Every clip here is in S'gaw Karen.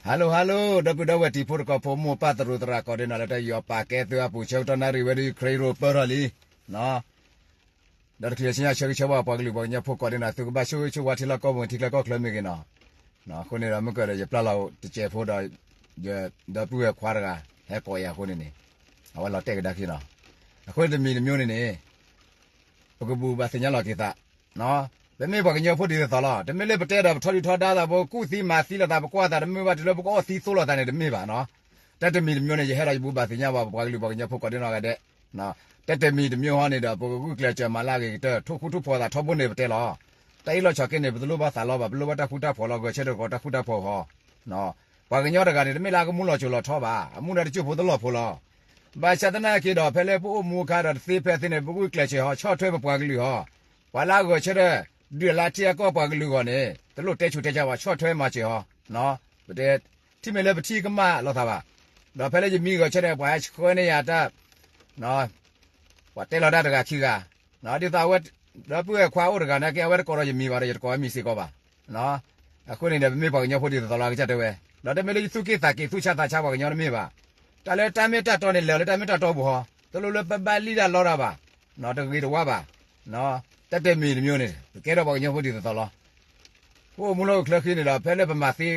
Hello hello ဒီပုၢ်ဒီဝဲၢ်တံၤဖိသကိးဖိ မိၢ်ပၢ်သရူးသရၣ်ကိးဒဲးနီၢ် လၢတၢ်ယူးယီၣ်ပာ်ကဲသုအပူၤ ဆၢကတီၢ်နၣ်ရံၣ်ဝဲဒၣ် Ukraine ရိၣ်ပၢၢ်ထီၣ်လံ ဒီးတချုးဆူညါဆၢဂ့ၤဆၢဝါပှၤကလုာ်ပှၤကညီဖိကိးဒဲးနီၢ် သုကဘၣ်ဆိၣ်ဂ့ၤဆိၣ်ဝါထံလီၢ်ကီၢ်ပူၤ ထံချၢကီၢ်ချၢမ့ၢ်ဂ့ၤနီၢ် အဃိန့ၣ်ဒီး မ့ၢ်ကဒီးယပျၢ်လီၤတစဲးဖိဒီး ဒီပုၢ်ဝဲၢ်ခွါတဂၤ ဟဲကိးယၤအဃိန့ၣ်န့ၣ် အဝဲလီၤတဲာ်ကဒါခံနီၢ် အဃိန့ၣ်တမံၤတမံၤန့ၣ်န့ၣ် ပကဘူၣ်ဘၣ်သ့ၣ်ညါလီၤက့ၤသး ပမ့ၢ်ပှၤကညီဖိဒ်သိးသိးလီၤ. တမ့ၢ်လၢပတဲဒီးပထီဒုၣ်ထီဒါသး ပကူၣ်သံမၤသံလိာ်သး ပကွၢ်သးတမုာ်ဘၣ်တုၤလၢပကအီၣ်သံသိလိာ်သးန့ၣ်တမ့ၢ်ဘၣ်နီၢ်. တၢ်တမံၤတမံၤန့ၣ် ယဟဲဒီးယဘူၣ်ဘၣ်သ့ၣ်ညါဘၣ်ပပှၤကလုာ်ပှၤကညီဖိကိးဒဲးနီၢ်ဂၤဒဲး တၢ်တမံၤတမံၤဟီန့ၣ်ဒီး ပကဂုာ်ကျဲးစၢးမၤလၢအဂ့ၤကတၢၢ် ထိၣ်ဃူထိၣ်ဖိးသး ထီဘိန့ၣ်ပတဲလီၤ. တၢ်အ့ၣ်လိာ်ဆိးက့န့ၣ် ပတလိၣ်ဘၣ်သးလီဘၣ် ပလိၣ်ဘၣ်တၢ်ဃူတၢ်ဖိးလီၤ ဂဲၤဆၢထၢၣ်ကီးတၢ်ဃူတၢ်ဖိးဃီ ပှၤကညီတဂၤန့ၣ် တမ့ၢ်လၢအကမူလီၤစိၤလီၤထီဘၣ် အမူဒါတစိၢ်ဖိတလီၢ်ဖိလီၤ. ဘၣ်ဆၣ်သနာ်က့ဒီး ဖဲလၢပအိၣ်မူအခါဒီးတသ့ဖဲသ့န့ၣ် ပဂုာ်ကျဲးစၢးဟီ ဆီၣ်ထွဲပပှၤကလုာ်ဟီ ပှၤလၢအဂဲၤဆၢထၢၣ် ဒုးလၢထံအကီၢ်ပှၤကလုာ်အဂီၢ်န့ၣ် တလိၣ်တဲဆူးတဲဆါဘၣ် ဆီၣ်ထွဲမၤစၢၤဟီ ပတဲ ထံၣ်မ့ၢ်လၢပထံၣ်ကမၣ်လိာ်သးဘၣ်. ဒီးဖဲလၢယမံဂဲၤဆၢထၢၣ် ပှၤဟဲဆှၢန့ၢ်ယၤတၢ် ပှၤတဲလီၤတၢ်တဂၤခံဂၤ ဒ်သိးအဝဲ ဒီပုၢ်ဝဲၢ်ခွါအိၣ်တဂၤနာ်က့ အဝဲတကိးဒီးယမံၤဘၣ်ဒီး ယတကိးဝဲမံၤစ့ၢ်ကီးဘၣ်. အဃိန့ၣ်ဒီး ပမ့ၢ်ပှၤကညီဖိဒ်သိးသိးလီၤ ကစၢ်တဲဝဲ ဒီးတမ့ၢ်လၢယသူၣ်က့ၣ်သးက့ၤသူၣ်ဆါသးဆါပှၤကညီတမ့ၢ်ဘၣ်. တၢ်လၢတၢ်မ့ၢ်တၢ်တီန့ၣ်လဲၤလၢတၢ်မ့ၢ်တၢ်တီပူၤဟီ တလိၣ်လၢပဘၣ်လံၣ်တၢ်လီတၢ်ဘၣ် တဂ့ၤတဝါဘၣ်. တၢ်တမံၤတမံၤန့ၣ် ပကဲထီၣ်ပှၤကညီဖိဒ်သိးသိးလီၤ. ပအိၣ်မူလၢဟီၣ်ခိၣ်ချၢဃံန့ၣ်ဒီး ဖဲလၢပမၤသ့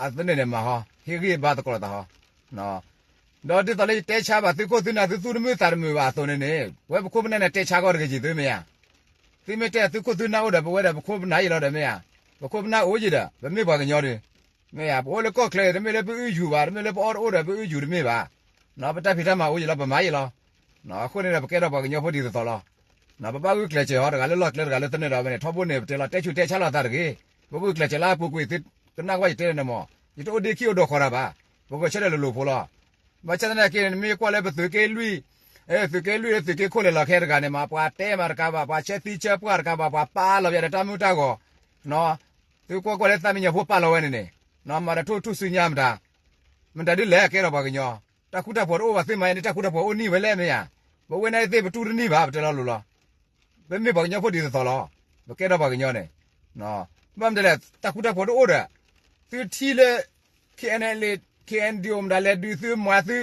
အသန့ၣ်န့ၣ်မၤဟီ ဟ့ၣ်ဂံၢ်ဘါသကိးလိာ်သးဟီ ဒီးဒ်သိးလၢယတဲဆါဘၣ်သုခိၣ်သုနၢ်သုသူၣ်တမုာ်သးတမုာ်ဘၣ်အသိးန့ၣ်န့ၣ် ပဝဲပခိၣ်ပနၢ်န့ၣ်တဲဆါကီးတဂ့ၤက့ၤသုမ့ၢ်ဧါ. သုမ့ၢ်တဲသုခိၣ်သုနၢ်အိၣ်ဒီး ပဝဲဒီးပခိၣ်ပနၢ်ယံာ်လီၤဒီးမ့ၢ်ဧါ. ပခိၣ်ပနၢ်အိၣ်ယံာ်ဒီး ပမ့ၢ်ပှၤကညီဒီး မ့ၢ်ဧါ ပအိၣ်လၢကီၢ်ချၢအံၤ တမ့ၢ်လၢပအုၣ်ယူၤဘၣ် တမ့ၢ်လၢပအီၣ်တအိၣ်ဒီးပအုၣ်ယူၤတမ့ၢ်ဘၣ်. ပတၢ်ဖံးတၢ်မၤအိၣ်ယံာ်လီၤ ပမၤယံာ်လီၤ. အဃိန့ၣ်ဒီး ပကဲထီၣ်ပှၤကညီဖိဒ်သိးသိးလီၤ. ပဘၣ်ဂုာ်ကျဲးစၢးဟီ တဂၤလၢလီၢ်ကျဲတဂၤလၢသနၢၣ်ဒီးဝဲန့ၣ် ထီဘိန့ၣ်ပတဲလီၤ တဲဆူးတဲဆါလိာ်သးတဂ့ၤ. ပဂုာ်ကျဲးစၢးလၢအပူၤကွံာ် သုကနၣ်ကွၢ်ယတဲန့ၣ်မး ယတအိၣ်ဒ့ခံအိၣ်ဒီးဃီၤတၢ်ဘၣ်. ပဂဲၤဆၢထၢၣ်လိၤလိၤဖိလီၤ. ဘၣ်ဆၣ်သနာ်က့န့ၣ် နမ့ၢ်ကွၢ်လၢပသုးက့လွံၢ် သုးက့လွံၢ်လၢသုးက့ခိၣ်လဲၤလီၤခဲတဂၤန့ၣ်မး ပှၤတဲမးတကးဘၣ် ပှၤဆၢသံဆၢပှၢ်တကးဘၣ် ပှၤပာ်လီၤဝဲဒီးတၢ်မုၢ်တၢ်ဂီၤ သုကွၢ်ကွၢ်လၢသးမံညီၤဖိပာ်လီၤဝဲန့ၣ်န့ၣ် မၤဒီးထိၣ်ထူၣ်စုညါမတၤ မတၤဒ်လဲၣ်ကဲထီၣ်ပှၤကညီ တၢ်ဃူတၢ်ဖိးတအိၣ်ဘၣ် သုမၤအံၤန့ၣ် တၢ်ဃူတၢ်ဖိးအိၣ်နံၣ်ဝဲလဲၣ်မ့ၢ်ဧါ. ပဝဲန့ၣ်သ့ၣ်ပတူၢ်တနံၣ်ဘၣ် ပတဲလီၤလိၤလီၤ. ပမ့ၢ်ပှၤကညီဖိဒ်သိးသိးလီၤ. ပကဲထီၣ်ပှၤကညီန့ၣ် ဘၣ်မတၤလဲၣ် တၢ်ဃူတၢ်ဖိးတအိၣ်ဒီး သုထံၣ်လၢ K N L A K N D O မတၤလဲၤဒုးသုမၤသု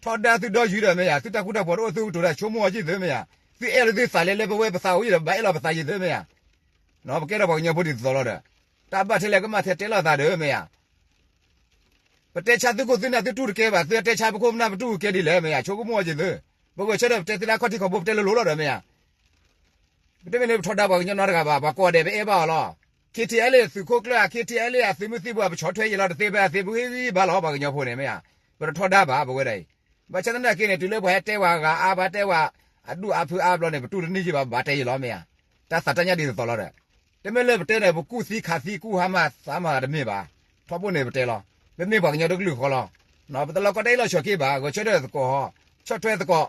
ထီဒါသုဒီယုၢ်ဒီးမ့ၢ်ဧါ သုတၢ်ဃူတၢ်ဖိးတအိၣ် သုကတိၤတၢ်ဆိကမိၣ်အီၤက့ၤသုမ့ၢ်ဧါ. သုအဲၣ်လၢသုသးလဲၤလၢပဝဲပသးအိၣ်ယံၤဒီး ဘၣ်အဲၣ်လီၤပသးယံၤသုမ့ၢ်ဧါ. ပကဲထီၣ်ပှၤကညီဖိဒ်သိးသိးလီၤဒီး တၢ်ဘၣ်ထဲလဲၣ်ကမၣ်ထဲတဲလိာ်သးဒီးမ့ၢ်ဧါ. ပတဲဆါသုးခိၣ်သုးနၢ်သုတူၢ်တကဲဘၣ် သုတဲဆါပခိၣ်ပနၢ်ပတူၢ်ကဲဒ်လဲၣ်မ့ၢ်ဧါ ဆိကမိၣ်အီၤက့ၤသု. ပဂဲၤဆၢထၢၣ်ပတဲသ့လၢအခီၣ်ထံးခီၣ်ဘိ ပတဲလိၤလိၤလီၤဒီးမ့ၢ်ဧါ. ပတမ့ၢ်လၢပထီဒါပှၤကညီနီတဂၤဘၣ် ပှၤကိးဂၤဒဲးပအဲၣ်ဘၣ်အီၤလီၤ. K T L A သုးခိၣ်ကျၢၢ် K T L A အသုးမုၢ်သံၣ်ဘိ ပဆီၣ်ထွဲယံာ်လီၤ တသ့ဖဲအသ့ ပဂံၢ်ဂံၢ်ဘါလီၤ ပှၤကညီဖိန့ၣ်မ့ၢ်ဧါ. ပတထီဒါဘၣ် ပဝဲဒၣ်အံၤ. ဘၣ်ဆၣ်သနာ်က့န့ၣ် တုၤလၢပှၤဟဲတဲဝဲဂၤအါ ပှၤတဲဝဲ အဒူၣ်အါဖုအါဘျီန့ၣ် ပတူၢ်တနံၣ်ယံၤဘၣ် ပဘၣ်တဲယံာ်လီၤမ့ၢ်ဧါ. တၢ်သးတၢ်ညၣ်ဒ်သိးသိးလီၤဒီး တမ့ၢ်လၢပတဲန့ၣ် ပကူၣ်သံခးသံကူၣ်ဟါမၢ်သးမၤတမ့ၢ်ဘၣ်. ထီဘိန့ၣ်ပတဲလီၤ. ပမ့ၢ်ပှၤကညီတကလုာ်ဃီလီၤ. ပတလီၤကီတၢ်အ့ၣ်လိာ်ဆိးက့ဘၣ် ဂဲၤဆၢထၢၣ်သကိးဟီ ဆီၣ်ထွဲသကိး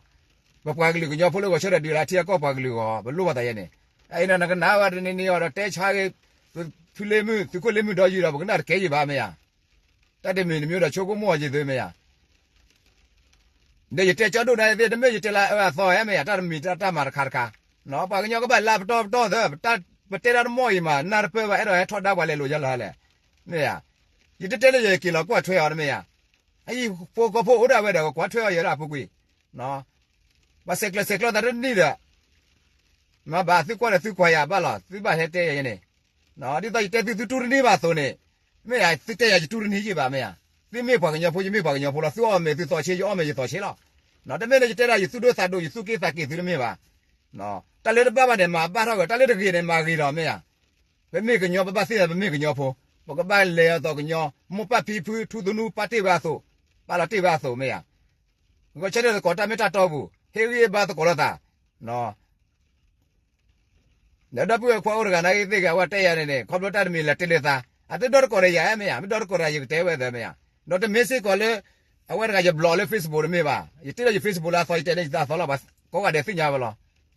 ပပှၤကလုာ်ကညီဖိလၢဂဲၤဆၢထၢၣ်ဒုးလၢထံအကီၢ်ပှၤကလုာ်အဂီၢ် ပလိၣ်ဘၣ်သးယဲန့ၣ်. အအံၤန့ၣ် နကနၣ်ဝဲတနံၤနံၤအီၤဒီးတဲဆါဂ့ၤ ဖုလ့မုၢ် သုးခိၣ်လ့မုၢ်ဒီယုၢ်ဒီး ပကနၣ်တကဲယံၤဘၣ်မ့ၢ်ဧါ. တၢ်တမံၤတမံၤဒီးဆိကမိၣ်အီၤက့ၤသုမ့ၢ်ဧါ. ဒီးယတဲကၠီဒိၣ်နၤသ့ၣ် တမ့ၢ်ယတဲလၢအအၢအသီဧါမ့ၢ်ဧါ တၢ်တမံၤတၢ်မၤတခါတခါ. ပှၤကညီကဘၣ်လၢပတီၢ်ပတီၢ်သၢ ပတဲတၢ်တမီၢ်အံၤမး နၢ်တပၢၢ်ဘၣ် အဲၣ်ဒိးဟဲထီဒါပှၤလဲၤလိာ်ယဲလၢဟါလဲၣ်. မ့ၢ်ဧါ. ယတတဲလၢယက့ၤလီၤကွၢ်ထွဲအီၤတမ့ၢ်ဧါ. အအံၤဖိကီၢ်ဖိအိၣ်ဒၣ်ဝဲဒီး ကကွၢ်ထွဲအီၤယဲဒၣ်အပူၤကွံာ် ပှၤဆဲးကျၢဆဲးကျိးသးတနံၣ်ဒီး မ့ၢ်ဘၣ်သုကွၢ်ဒီးသုကွၢ်ယၤဘၣ်လီၤ သုဘၣ်ဟဲတဲယၤယဲန့ၣ်. ဒ်သိးယတဲသုသုတူၢ်တနံၣ်ဘၣ်အသိးန့ၣ် မ့ၢ်ဧါ သုတဲယၤယတူၢ်တနံၣ်ယံၤဘၣ်မ့ၢ်ဧါ. သုမ့ၢ်ပှၤကညီဖိ ယမ့ၢ်ပှၤကညီဖိလီၤ သုအီၣ်မ့ၤသုသီဆ့ ယအီၣ်မ့ၤယသီဆ့လီၤ. တမ့ၢ်လၢယတဲဒၣ်ယသူၣ်ဒိၣ်သးဒိၣ် ယသူၣ်က့သးက့ၤသုတမ့ၢ်ဘၣ်. တၢ်လၢတဘၣ်ဘၣ်န့ၣ် မၤဘၣ်ထီၣ်ဝဲ တၢ်လၢတဂ့ၤန့ၣ်မၤဂ့ၤဒီးမ့ၢ်ဧါ. ပမ့ၢ်ကညီ ပဘၣ်သ့ၣ်ညါ ပမ့ၢ်ကညီဖိ, ပကဘၣ်လဲၤအသိးကညီ, မိၢ်ပၢ်ဖံဖု ထူသနူ ပာ်တ့ၢ်ဝဲအသိး, ပာ်လီၤတ့ၢ်ဝဲအသိးမ့ၢ်ဧါ. ဂဲၤဆၢထၢၣ်သကိးတၢ်မ့ၢ်တၢ်တီပူၤ, ဟ့ၣ်ဂံၢ်ဟ့ၣ်ဘါသကိးလိာ်သး, ဒီးဒီပုၢ်ဝဲၢ်ခွါအိၣ်တဂၤနာ်က့သ့ၣ်ဂ့ၤ အဝဲတဲယၤန့ၣ်န့ၣ် ခီဖျိတၢ်တမံၤလၢတဲလိာ်သး, အတဒီတကိးဒီးယၤမ့ၢ်ဧါ, မ့ၢ်ဒီတကိးဒီးယကတဲဝဲသ့မ့ၢ်ဧါ. ဒီးတမ့ၢ်စ့ၢ်ကီးလၢ အဝဲတဂၤယဘျီးလၢ Facebook တမ့ၢ်ဘၣ်, ယတ့လီၤယ Facebook လၢအသီယတဲန့ၣ် ယသးသီလီၤဘၣ်, ကိးဂၤဒဲးသ့ၣ်ညါဝဲလီ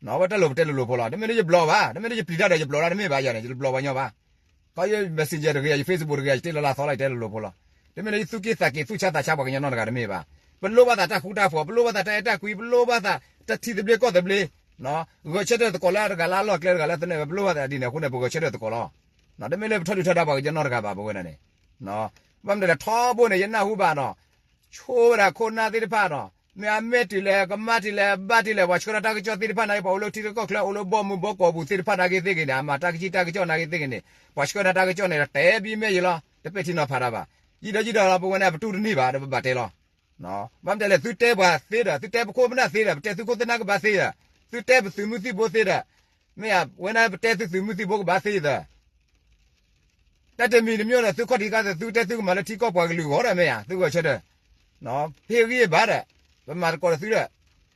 ၤ. အဝဲတၢ်လိၤပတဲလိၤလိၤဖိလီၤ, တမ့ၢ်လၢယဘျီးဘၣ်, တမ့ၢ်လၢယပျံၤတၢ်ဒီးယဘျီးတၢ်တမ့ၢ်ဘၣ်ယၤန့ၣ်, ယတဘျီးပှၤကညီဘၣ်. ခီယ Messenger တဂ့ၤ ယ Facebook တဂ့ၤ ယတ့လီၤလၢအသီလီၤ ယတဲလိၤလိၤဖိလီၤ. တမ့ၢ်လၢယသူၣ်က့သးက့ၤသူၣ်ဆါသးဆါပှၤကညီနီတဂၤတမ့ၢ်ဘၣ်. ပလိၣ်ဘၣ်သးတၢ်ဃူတၢ်ဖိး, ပလိၣ်ဘၣ်သးတၢ်အဲၣ်တၢ်ကွံ, ပလိၣ်ဘၣ်သးတၢ်ထံသဘျ့ကီၢ်သဘျ့, ဂဲၤဆၢထၢၣ်သကိးလၢတဂၤလၢအလီၢ်ကျဲတဂၤလၢသနၢၣ်ဝဲ ပလိၣ်ဘၣ်သးဒ်န့ၣ်အဃိန့ၣ် ပဂဲၤဆၢထၢၣ်သကိးလီၤ. တမ့ၢ်လၢပထီဒုၣ်ထီဒါပှၤကညီနီတဂၤဘၣ် ပဝဲဒၣ်န့ၣ်. ဘၣ်မနုၤလဲၣ် ထီဘိန့ၣ် ယနၢ်ဟူဘၣ်နီၤ, ဆိဝဲဒၣ်ခိၣ်နၢ်သ့ၣ်တဖၣ်နီၤ, မ့ၢ်အမဲာ်တုၤလဲၣ် ကမၣ်တုၤလဲၣ် ဘၣ်တုၤလဲၣ် ပှၤဆှၢထီၣ်တၢ်ကစီၣ်သ့ၣ်တဖၣ်နာ်က့ ပှၤအိၣ်လၢထံကီၢ်ချၢ အိၣ်လၢဘီမုၢ်ဘီကီၢ်ပူၤသ့ၣ်တဖၣ်နာ်က့သ့ၣ်ဂ့ၤန့ၣ် အမၤတၢ်ကစံၣ်တၢ်ကစီၣ်နာ်က့သ့ၣ်ဂ့ၤန့ၣ် ပှၤဆှၢနၤတၢ်ကစီၣ်န့ၣ် တဲဘံမဲာ်ယံၤလီၤ, တပဲာ်ထံနီၤဖးတၢ်ဘၣ်. ယံာ်ဒီးယံာ်ဒီးလီၤ ပဝဲန့ၣ် ပတူၢ်တန့ၢ်ဘၣ်ဒီး ပဘၣ်တဲလီၤ. ဘၣ်မနုၤလဲၣ် သုတဲပှၤသ့ဒီး သုတဲပခိၣ်ပနၢ်သ့ဒီး ပတဲသုခိၣ်သုနၢ်ကဘၣ်သ့ဒီး သုတဲပသုးမုၢ်သံၣ်ဘိသ့ဒီး မ့ၢ်ဧါ, ဝဲန့ၣ်ပတဲသုသုးမုၢ်သံၣ်ဘိကဘၣ်သ့ဒီး တၢ်တမံၤတမံၤန့ၣ် သုခီၣ်ထံးခါသ့ သုတဲသုကမၤလၢထံကီၢ်ပှၤကလုာ်အဂီၢ်ဒီး မ့ၢ်ဧါ, သုဂဲၤဆၢထၢၣ် ဟ့ၣ်ဂံၢ်ဘါဒီး ပမၤသကိးဒီးသုဒီး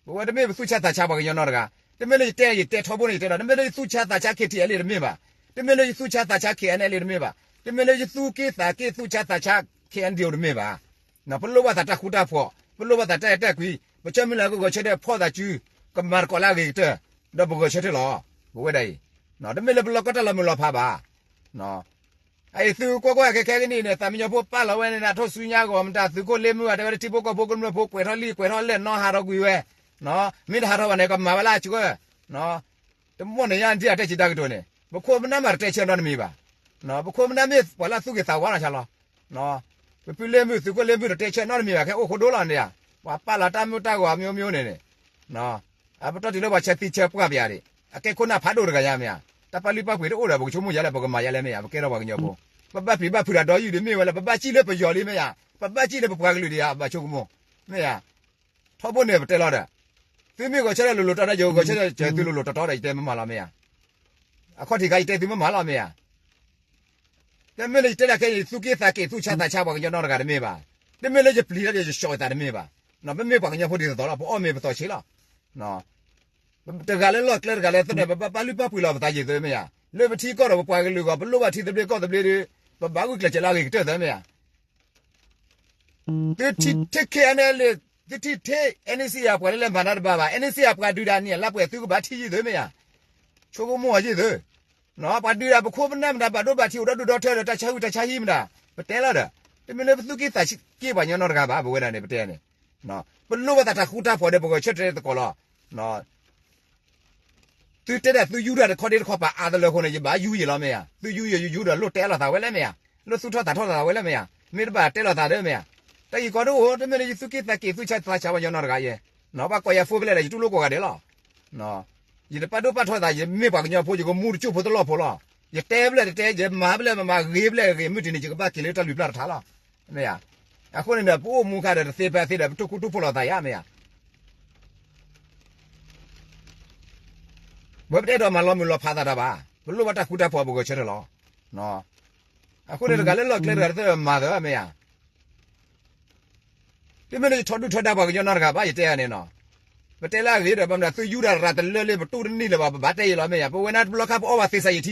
ပဝဲတမ့ၢ်ပသူၣ်ဆါသးဆါပှၤကညီနီတဂၤ, တမ့ၢ်လၢယတဲယတဲထီဘိန့ၣ် ယတဲဒီး တမ့ၢ်လၢယသူၣ်ဆါသးဆါ KTLA တမ့ၢ်ဘၣ်, တမ့ၢ်လၢယသူၣ်ဆါသးဆါ KNLA တမ့ၢ်ဘၣ်, တမ့ၢ်လၢယသူၣ်က့သးက့သူၣ်ဆါသးဆါ KNDO တမ့ၢ်ဘၣ်. ပလိၣ်ဘၣ်သးတၢ်ဃူတၢ်ဖိး, ပလိၣ်ဘၣ်သးတၢ်အဲၣ်တၢ်ကွံ, ပဆၢမုၢ်လၢ်ကဂဲၤဆၢထၢၣ်ဖီၣ်သးစု, ကမၤသကိးလၢအဂ့ၤကတၢၢ်, ဒီးပဂဲၤဆၢထၢၣ်လီၤ. ပဝဲဒၣ်အံၤ တမ့ၢ်လၢပလီၢ်ကီၢ်တၢ်လီၤမုၢ်လီၤဖးဘၣ်. အအံၤသုကွၢ်ကွၢ်ခဲခဲကနံၣ်န့ၣ် သးမံညီၤဖိပာ်လီၤဝဲန့ၣ် နထိၣ်စုညါဂီၢ်မတၤ သုးခိၣ်လ့မုၢ်အတဲဝဲလၢထံဖိကီၢ်ဖိကမျၢၢ်ဖိ ကွဲးထီၣ်လံာ်ကွဲးထီၣ်လဲၣ် နီၢ်ဟးထီၣ်ကွံာ်ဝဲ, မ့ၢ်တဟးထီၣ်ဘၣ်န့ၣ် ကမၤဝဲလၢအဆှၢ, တမီၢ်န့ၣ်ညါဒ်အတၢ်စံးတၢ်ကတိၤန့ၣ် ပခိၣ်ပနၢ်မးတတဲဆၢနီတမံၤဘၣ်. ပခိၣ်ပနၢ်မ့ၢ်ပှၤလၢအသူၣ်ဂ့ၤသးဝါနီၢ်ဆါလီၤ. ပပုၢ်လ့မုၢ်သုးခိၣ်လ့မုၢ်တတဲဆၢနီတမံၤဘၣ် ခဲအိၣ်ဃိဒိလီၤန့ၣ်ဧါ, ပှၤပာ်လီၤတၢ်မုၢ်တၢ်ဂီၤအမျိုးမျိုးန့ၣ် အပတီၢ်တုၤလၢပှၤဆဲးသံဆဲးပှၢ်ပယၤဒံး အကဲခိၣ်နၢ်ဖးဒိၣ်တဂၤညါမ့ၢ်ဧါ, တၢ်ပာ်လုၢ်ပာ်ပှ့ၤတအိၣ်ဒီး ပကဆိကမိၣ်ယၤလၢပကမၤယၤလဲၣ်မ့ၢ်ဧါ, ပကဲထီၣ်ပှၤကညီဖိ, ပဘၣ်ပျံၤဘၣ်ဖုးတၢ်ဒီယုၢ်ဒံးမ့ၢ်ဝဲလၢ ပဘၣ်စံၣ်လၢပယီၤလံမ့ၢ်ဧါ, ပဘၣ်စံၣ်လၢပပှၤကလုာ်ဒံးဧါ, ဘၣ်ဆိကမိၣ်, မ့ၢ်ဧါ, ထီဘိန့ၣ်ပတဲလီၤဒီး, သုမ့ၢ်ဂဲၤဆၢထၢၣ်လိၤလိၤတီတီ ယဂဲၤဆၢထၢၣ်စၢၤသုလိၤလိၤတီတီဒီး ယတဲမ့ၢ်မၤလီၤမ့ၢ်ဧါ, အခီၣ်ထံးခါယတဲသုမ့ၢ်မၤလီၤမ့ၢ်ဧါ တမ့ၢ်လၢယတဲဒၣ်ခဲအံၤ သူၣ်က့သးက့ၤသူၣ်ဆါသးဆါပှၤကညီနီတဂၤတမ့ၢ်ဘၣ်. တမ့ၢ်လၢယပျံၤတၢ်ဒီးယဆှီးအသးတမ့ၢ်ဘၣ်. ပမ့ၢ်ပှၤကညီဖိဒ်သိးသိးလီၤ ပအီၣ်မ့ၤပသီဆံးလီၤ. တဂၤလၢလီၢ်ကျဲတဂၤလၢသနၢၣ် ပဘၣ်ပာ်လုၢ်ပာ်ပှ့ၤလီၤပသးယံာ်သုမ့ၢ်ဧါ. လၢပထံကီၢ်ဒီးပပှၤကလုာ်အဂီၢ် ပလိၣ်ဘၣ်ထံသဘျ့ကီၢ်သဘျ့ဒီး ပဘၣ်ဂုာ်ကျဲးစၢးလၢအဂ့ၤကတၢၢ်သုမ့ၢ်ဧါ. သုထံၣ်ထဲ KNLA သုထံၣ်ထဲ NCA အပှၤလၢလဲၤမၤတၢ်တဘၣ်ဘၣ် NCA အပှၤဒုးတၢ်န့ၣ် လၢပှဲၤသုကဘၣ်ထံၣ်ယံာ်သုမ့ၢ်ဧါ. ဆိကမိၣ်အီၤယံာ်သု, ပှၤဒုးတၢ်ပခိၣ်ပနၢ်မတၤ ဘၣ်ဒိဘၣ်ထံးအိၣ်ဒီဒူၣ်ဒီထၢဒီး တၢ်ဆါဟံၣ်တၢ်ဆါဟံၣ်မတၤ, ပတဲလီၤဒီး, တမ့ၢ်လၢပသူၣ်က့သးက့ပှၤကညီနီတဂၤဘၣ် ပဝဲဒၣ်န့ၣ် ပတဲန့ၣ်, ပလိၣ်ဘၣ်သးတၢ်ဃူတၢ်ဖိးဒီး ပဂဲၤဆၢထၢၣ်သကိးလီၤ. သုတဲဒၣ်သုယူဒၣ်တခီဒ့တခီပာ်အါတလၢအဃိန့ၣ် ယဘၣ်ယူယဲၢ်ယယူဒီး လိၣ်တဲလီၤသးဝဲလဲၣ်မ့ၢ်ဧါ, လိၣ်သူၣ်ထီၣ်သးထီၣ်သးဝဲလဲၣ်မ့ၢ်ဧါ, မ့ၢ်တဘၣ်တဲလီၤသးဒီးမ့ၢ်ဧါ, တၢ်ဂ့ၢ်ကီဒိၣ်အိၣ် တမ့ၢ်လၢယသူၣ်က့သးက့ၤသူၣ်ဆါသးဆါပှၤကညီနီတဂၤယဲ, ဘၣ်ကွၢ်ယၤဖိဖဲလဲၣ်ဒီး ယတူၢ်လိာ်ကိးဂၤဒဲးလီၤ. ယတပာ်ဒိၣ်ပာ်ထီၣ်သး ယမ့ၢ်ပှၤကညီဖိ ယကမူတကၠိၢ်ဖိတလီၢ်ဖိလီၤ. ယတဲဖဲလဲၣ်တတဲ ယမၤဖဲလဲၣ်မၤ ဂ့ၤဖဲလဲၣ်ဂ့ၤ မုၢ်တနံၤ ယကဘၣ်က့ၤလၢတၢ်လုၢ်ပျၢ်တထါလီၤ. မ့ၢ်ဧါ, အဃိန့ၣ်ဒီး ပအိၣ်မူခါဒီးတသ့ဖဲသ့ဒီး ပတူၢ်ကူတူၢ်ဖိးလိာ်သးယါမ့ၢ်ဧါ. ဝဲပတအဲၣ်ဒိးမၤလီၤမုၢ်လီၤဖးသးတၢ်ဘၣ်, ပလိၣ်ဘၣ်တၢ်ဃူတၢ်ဖိး ပဂဲၤဆၢထၢၣ်လီၤ. အဃိန့ၣ် တဂၤလၢလီၢ်ကျဲတဂၤတသ့ၣ်မၤသးမ့ၢ်ဧါ. တမ့ၢ်လၢယထီဒုၣ်ထီဒါပှၤကညီနီတဂၤဘၣ် ယတဲန့ၣ်နီၤ. ပတဲလၢအဂ့ၤဒီး ဘၣ်မနုၤသုယူဒၣ်ရၤတလၢလၢ ပတူၢ်တန့ၢ်လၢၤဘၣ် ပဘၣ်တဲယံာ်လီၤမ့ၢ်ဧါ. ပဝဲန့ၣ်တဘျီခါ ပအီၣ်ဘၣ်သ့စးယံာ်ထံ,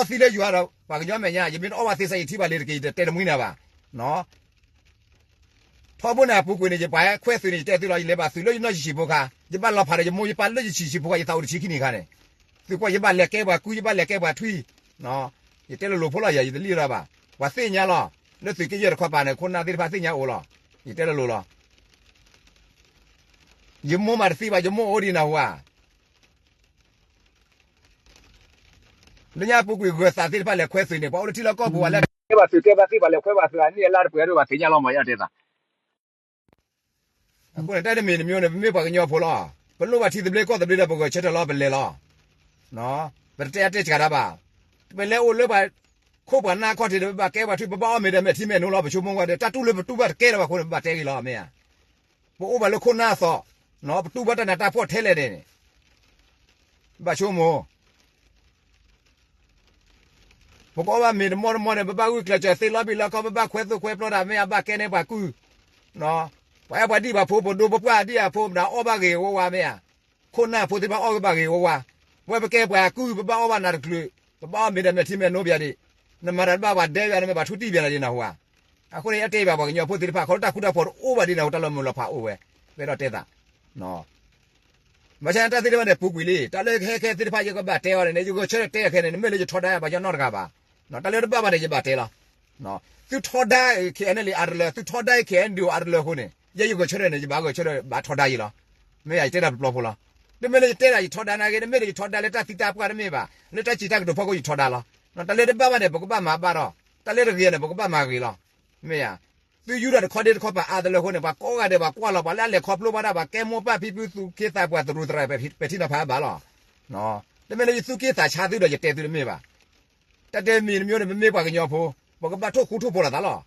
တီသံလၢယွၤဒီး ပှၤကညီမဲာ်ညါ ယမ့ၢ်တအီၣ်ဘၣ်သ့စးယံာ်ထံဘၣ်လံတက့ၢ် ယတတဲတမှံနၤဘၣ်. ထီဘိန့ၣ်အပူၤကွံာ်န့ၣ် ယပှၤခွဲးသုးန့ၣ် ယတဲသုလီၤ ယလဲၤဘၣ်သုးလၢ ယနီၢ်ဆံးဆံးဖိခါ, ယဘၣ်လီၤဖးဒီးယမိၢ် ယပၢ်လၢယဆံးဆံးဖိခါ ယသးအိၣ်တဆံခံနံၣ်အခါန့ၣ်, သုးကွၢ် ယဘၣ်လဲၤကဲပှၤကုၢ် ယဘၣ်လဲၤကဲပှၤထွံၣ်, ယတဲလိၤလိၤဖိလီၤယၤ ယတလံၣ်လီၤဘၣ်, ပှၤသ့ၣ်ညါလီၤ, လၢသုးက့ယဲၢ်တခီပၤန့ၣ် ခိၣ်နၢ်သ့ၣ်တဖၣ်သ့ၣ်ညါအိၣ်လီၤ, ယတဲလိၤလိၤလီၤ. ယမိၢ်မၤတသံဘၣ် ယမိၢ်အိၣ်ဒံးနၢ်ဟူဧါ. လၢညါပူၤကွံာ်ဂၢၤသးသ့ၣ်တဖၣ်လဲၤခွဲးသုးန့ၣ် ပှၤအိၣ်လၢထံလီၢ်ကီၢ်ပူၤ ပှၤလဲၤကဲဘၣ်သုးကဲဘၣ်သ့ၣ် ပှၤလဲၤခွဲးဘၣ်သုး အနံၣ်အလါတပှဲၤဒိၣ် ပှၤသ့ၣ်ညါလီၤမး ယတဲသး. အဃိန့ၣ် တၢ်တမံၤတမံၤန့ၣ် ပမ့ၢ်ပှၤကညီဖိလီၤ, ပလိၣ်ဘၣ်ထံသဘျ့ကီၢ်သဘျ့ဒီး ပဂဲၤဆၢထၢၣ်လီၤ ပလဲၤလီၤ. ပတတဲအတဲစှၤတၢ်ဘၣ်, ပလဲၤအိၣ်လၢပှၤခိၣ်ပှၤနၢ်ခီၣ်ထံးဒီး ပဘၣ်ကဲပှၤထွံၣ် ပဘၣ်အီၣ်မ့ၤဒီးမဲာ်ထံမဲာ်နိလီၤ ပဆိကမိၣ်ဝဲဒီး တၢ်တူၢ်လၢပတူၢ်ဘၣ်တကဲလၢၤဘၣ်အဃိန့ၣ် ပဘၣ်တဲဂ့ၤလီၤ မ့ၢ်ဧါ. ပအိၣ်ဘၣ်လၢခိၣ်နၢ်အသီ, ပတူၢ်ဘၣ်တၢ်နးတၢ်ဖှီၣ်ထဲလဲၣ်န့ၣ်န့ၣ်, ဘၣ်ဆိကမိၣ် ပကအီၣ်ဘၣ်မ့ၤတမီၢ်တမီၢ်န့ၣ် ပဘၣ်ဂုာ်ကျဲးစၢးသ့လီၤဘံၣ်လီၤခီ ပဘၣ်ခွဲးသိၣ်ခွဲးပျီတၢ် မ့ၢ်အဘၣ်ကဲန့ၢ်ပှၤကုၢ်, ပှၤအဲၣ်ပှၤဒံၣ်ပှၤဖိ ပဒိပပှၢ်ဒံၣ်အဖိ ပနၢ်အီၣ်ဘၣ်ဂ့ၤဝါဝါ မ့ၢ်ဧါ. ခိၣ်နၢ်ဖိသ့ၣ်တဖၣ်အီၣ်ဂ့ၤဘၣ်ဂ့ၤဝါဝါ, ပဝဲပကဲပှၤကုၢ် ပဘၣ်အီၣ်ဘၣ်နၤတချုး, ပဘၣ်အီၣ်မ့ၤဒီးမဲာ်ထံမဲာ်နိပယၤဒံး, နမၤတၢ်တဘၣ်ပှၤဒဲပယၤ နမ့ၢ်ပှၤထူတံၢ်ပယၤနၤဒံးနၢ်ဟူဧါ. အဃိန့ၣ် အတဲဘၣ်ပှၤကညီဖိသ့ၣ်တဖၣ် ခီဖျိတၢ်ဃူတၢ်ဖိးတအိၣ်ဘၣ်ဒံးနၢ်ဟူ တၢ်လီၤမုၢ်လီၤဖးအိၣ်ဝဲ, ပအဲၣ်ဒိးတဲသး ဘၣ်ဆၣ်န့ၣ် တၢ်သ့ၣ်တဖၣ်န့ၣ် ပူၤကွံာ်လံ, တၢ်လၢဟဲခဲသ့ၣ်တဖၣ် ယကဘၣ်တဲအီၤန့ၣ် ယဂဲၤဆၢထၢၣ်တဲခဲန့ၣ် နမ့ၢ်လၢယထီဒါပှၤကညီနီတဂၤဘၣ်, တၢ်လၢတဘၣ်ဘၣ်န့ၣ် ယဘၣ်တဲလီၤ. သုထီဒါ KNLA အါတလၢ သုထီဒါ KNDO အါတလၢအဃိန့ၣ် ယဲယဂဲၤဆၢထၢၣ်န့ၣ် ယဘၣ်ဂဲၤဆၢထၢၣ်ဘၣ်ထီဒါယံာ်လီၤ. မ့ၢ်ယတဲဒၣ်တဘျီဖိလီၤ. တမ့ၢ်လၢယတဲဒၣ်ယထီဒါနာ်က့ တမ့ၢ်လၢယထီဒါလၢတၢ်သံတၢ်ပှၢ်တမ့ၢ်ဘၣ်, လၢတၢ်စံးတၢ်ကတိၤဖီခိၣ်ယထီဒါလီၤ. တၢ်လၢတဘၣ်ဘၣ်န့ၣ် ပကဘၣ်မၤဘၣ်ဒီး, တၢ်လၢတဂ့ၤန့ၣ် ပကဘၣ်မၤဂ့ၤလီၤ. မ့ၢ်ယၤ, သုယူၢ်ထီၣ်တခီဒ့တခီပၤအါတလၢအဃိန့ၣ် ပှၤကိးဂၤဒဲး ပှၤကွၢ်လီၤ ပှၤလၢအလဲၤခီဖျိဘၣ်တၢ် ပှၤကဲမိၢ်ပၢ်ဖံဖု သူၣ်က့သးပှၢ် သရူးသရၣ် ပဲာ်ထံနီၤဖးဘၣ်လီၤ. တမ့ၢ်လၢယသူၣ်က့သးဆါသုဒီး ယတဲသုတမ့ၢ်ဘၣ်. တၢ်တမံၤတမံၤန့ၣ် ပမ့ၢ်ပှၤကညီဖိ, ပကဘၣ်ထိၣ်ဃူထိၣ်ဖိးလိာ်သးလီၤ.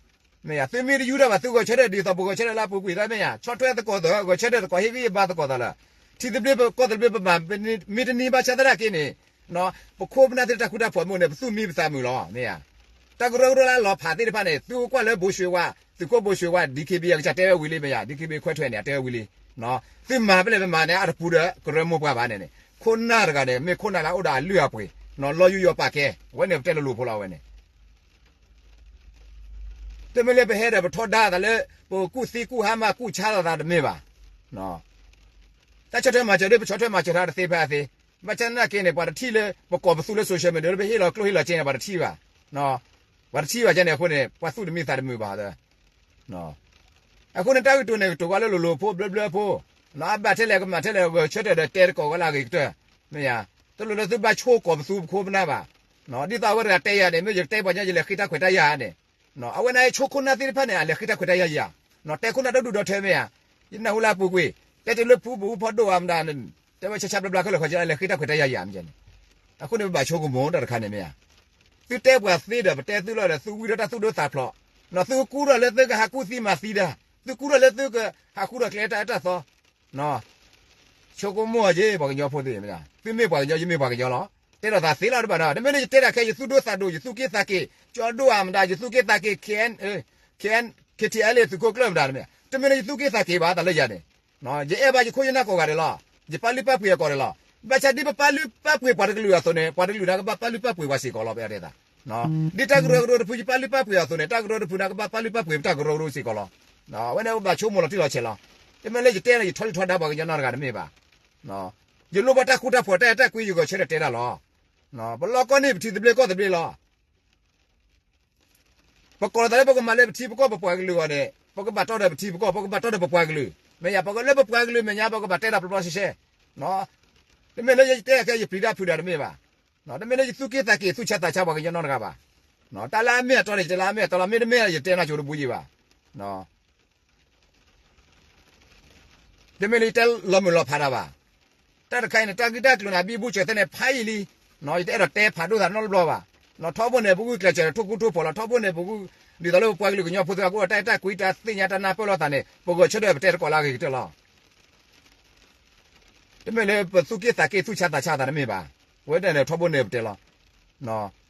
မ့ၢ်ယၤ, သုမ့ၢ်တယူၢ်ထီၣ်ဘၣ် သုဂဲၤဆၢထၢၣ်ဒ်သိး ပဂဲၤဆၢထၢၣ်လၢအပူၤကွံာ်တၢ်မ့ၢ်ယၤ, ဆီၣ်ထွဲသကိးသၢ, ဂဲၤဆၢထၢၣ်သကိး ဟ့ၣ်ဂံၢ်ဟ့ၣ်ဘါသကိးသးလၢ ထံသဘျ့ကီၢ်သဘျ့ ပမၤမ့ၢ်တန့ၢ်ဘၣ်ဆၣ်သနာ်က့န့ၣ်, ပခိၣ်ပနၢ်သ့ၣ်တၢ်ဃူတၢ်ဖိးမ့ၢ်န့ၣ် ပသူၣ်မံပသးမုာ်လီၤ မ့ၢ်ယၤ. တၢ်ကရၢကရိလၢအလီၤဖးသ့ၣ်တဖၣ်န့ၣ် သုကွၢ်လၢဘိၣ်ရွှ့ဝါ, သုးခိၣ်ဘိၣ်ရွှ့ဝါ DKBA အကစၢ်တဲဝဲဝံၤလံ မ့ၢ်ယၤ, DKBA ခွဲးထွဲးန့ၣ် အတဲဝဲဝံၤလံ. သုမၤဖဲလဲၣ်ပမၤန့ၣ် အတပူၤဒီးကရၢမိၢ်ပှၢ်ဘၣ်န့ၣ်န့ၣ် ခိၣ်နၢ်တဂၤန့ၣ် မ့ၢ်ခိၣ်နၢ်လၢအအိၣ်ဒီးအလုၢ်အပှ့ၤ, လီၤယူးယီၤပာ်ကဲ, အဝဲန့ၣ်ပတဲလိၤလိၤဖိလီၤ အဝဲန့ၣ် တမ့ၢ်လၢပဟဲဒီးပထီဒါသးလၢ ပကူၣ်သံကူၣ်ဟါမၢ်ကူၣ်ဆါလိာ်သးတမ့ၢ်ဘၣ်. တၢ်ဆီၣ်ထွဲမၤစၢၤဒီး ပဆီၣ်ထွဲမၤစၢၤတၢ်တသ့ဖဲအသ့, ဘၣ်ဆၣ်သနာ်က့န့ၣ် ပှၤတထံၣ်လၢ ပကိးပသူလၢ social media လၢပဟ့ၣ်လီၤကျိၣ်ဟ့ၣ်လီၤစ့န့ၣ် ပှၤတထံၣ်ဘၣ်, ပှၤတထံၣ်ဘၣ်ကဲန့ၣ်အဃိန့ၣ် ပှၤသူၣ်တမံသးတမုာ်ဘၣ်. အဃိန့ၣ် တၢ်ကတိၤန့ၣ် ကတိၤကွၢ်လၢလိၤလိၤဖိဘျၢဘျၢဖိ, အဘၣ်ထဲလဲၣ်ကမၤထဲလဲၣ် ဂဲၤဆၢထၢၣ်ဒီးတဲသကိးဝဲလၢအဂ့ၤကတၢၢ်, မ့ၢ်ယၤ, တလိၣ်လၢသုဘၣ်ဆိကီးပသူပခိၣ်ပနၢ်ဘၣ်. ဒ်သိးအဝဲတဂၤတဲယၤန့ၣ် မ့ၢ်ယကတဲပှၤကညီ ယလဲၤဃ့တၢ်ခွဲးတၢ်ယာ်န့ၣ်, အဝဲန့ၣ်ဆိခိၣ်နၢ်သ့ၣ်တဖၣ်န့ၣ် အလဲၤဃ့တၢ်ခွဲးတၢ်ယာ်ယၤ, တဲခိၣ်နၢ်ဒီဒူၣ်ဒီထၢမ့ၢ်ဧါ, ယနၢ်ဟူလၢအပူၤကွံာ်, တဲတုၤလၢဖုဘိၣ်ဖီဒိၣ်ဧါမတၤ, တဲဝဲဆါဆါဘျါဘျါခဲလၢာ်ခဲဆ့ လဲၤဃ့တၢ်ခွဲးတၢ်ယာ်ယၤမ့ၢ်န့ၣ်, အဃိန့ၣ် ပဘၣ်ဆိကမိၣ်တၢ်တခါန့ၣ်မ့ၢ်ဧါ. သုတဲပှၤသ့ဒီး ပတဲသုလီၤဒီး သုဝံထီၣ်တၢ်သူၣ်ဒိၣ်သးဖျိး, သုကူထီၣ်လၢသုကဟးကူၣ်သံမၤသံတၢ်, သုကူထီၣ်လၢသုကဟးဃုထီၣ်ကျဲတၢ်အၢတၢ်သီ ဆိကမိၣ်အီၤက့ၤ ပှၤကညီဖိသ့ၣ်, သုမ့ၢ်ပှၤကညီ ယမ့ၢ်ပှၤကညီလီၤ. တဲဒီးသးသ့လီၤတဘၣ်နီၤ, တမ့ၢ်လၢယတဲတၢ်ခဲ ယသူၣ်ဒိၣ်သးဒိၣ် ယသူၣ်က့သးက့ၤ ကၠီဒိၣ်ဧါမတၤ ယသူၣ်က့သးက့ၤ KN, KN, KTLA သုးခိၣ်ကျၢၢ်မတၤတမ့ၢ်, တမ့ၢ်လၢယသူၣ်က့သးက့ၤဘၣ် တၢ်လၢယၤန့ၣ်, ယအဲၣ်ဘၣ်ယခိၣ်ယနၢ်ကိးဂၤဒဲးလီၤ. ယပာ်လုၢ်ပာ်ပှ့ၤအကိာ်ဒဲးလီၤ. ဘၣ်ဆၣ်ဒ်ပပာ်လုၢ်ပာ်ပှ့ၤပှၤတကလုာ်အသိးန့ၣ် ပှၤတကလုာ်န့ၣ်ကဘၣ်ပာ်လုၢ်ပာ်ပှ့ၤပှၤစ့ၢ်ကီးလီၤ ပအဲၣ်ဒိးသး ဒ်တၢ်ကရၢကရိတဖု ယပာ်လုၢ်ပာ်ပှ့ၤအသိးန့ၣ် တၢ်ကရၢတဖုန့ၣ်ကဘၣ်ပာ်လုၢ်ပာ်ပှ့ၤပတၢ်ကရၢကရိစ့ၢ်ကီးလီၤ. အဝဲန့ၣ်ပဘၣ်ဆိကမိၣ်လီၤတံၢ်လီၤဆဲးလီၤ. တမ့ၢ်လၢယတဲန့ၣ် ယထီဒုၣ်ထီဒါပှၤကညီနီတဂၤတမ့ၢ်ဘၣ်. ယလိၣ်ဘၣ်တၢ်ဃူတၢ်ဖိး တၢ်အဲၣ်တၢ်ကွံ ယဂဲၤဆၢထၢၣ်တဲတၢ်လီၤ. ပလီၢ်ကီၢ်န့ၣ် ပထံသဘျ့ကီၢ်သဘျ့လီၤ. ပကိးလီၤသးလၢပကမၤလၢပထံပကီၢ်ပပှၤကလုာ်အဂီၢ်န့ၣ် ပကဘၣ်တီဒီးပထံပကီၢ် ပကဘၣ်တီဒီးပပှၤကလုာ်, မ့ၢ်ယၤပကလၢပပှၤကလုာ်မဲာ်ညါ ပကဘၣ်တဲတၢ်ပျီပျီရှဲရှဲ, တမ့ၢ်လၢယတဲခဲ ယပျံၤတၢ်ဖုးတၢ်တမ့ၢ်ဘၣ်. တမ့ၢ်လၢယသူၣ်က့သးက့ၤ သူၣ်ဆါသးဆါပှၤကညီနီတဂၤဘၣ်. တၢ်လၢအမ့ၢ်အတီန့ၣ် ယတဲလၢအမ့ၢ်အတီလီၤ, မ့တမ့ၢ် ယတဲနီၢ်ကၠိတဘိယံၤဘၣ်. တမ့ၢ်လၢယတဲလီၤမုၢ်လီၤဖးတၢ်ဘၣ်. တၢ်တခါအံၤန့ၣ် တၢ်ဂ့ၢ်တၢ်ကျိၤန့ၣ် အဘံဘူဆၢၣ်သဲန့ၣ် ဖးယံာ်လံ. ယတအဲၣ်ဒိးတဲဖးဒိၣ်သးနီတဘျီဘၣ်. ထီဘိန့ၣ် ပဂုာ်ကျဲးစၢးထိၣ်ဃူထိၣ်ဖိးလီၤ. ထီဘိန့ၣ် ပဂုာ် ဒ်သိးလၢပပှၤကလုာ်ကညီဖိသ့ၣ်တဖၣ် ကအိၣ်ဒီးတၢ်အဲၣ်တၢ်ကွံ တၢ်သ့ၣ်ညါတၢ်နၢ်ပၢၢ်လိာ်သးန့ၣ် ပဂဲၤဆၢထၢၣ်ပတဲသကိးလၢအဂ့ၤကတၢၢ်လီၤ. တမ့ၢ်လၢပသူၣ်က့သးက့ သူၣ်ဆါသးဆါသးတမ့ၢ်ဘၣ်. အဝဲဒၣ်န့ၣ် ထီဘိန့ၣ်ပတဲလီၤ.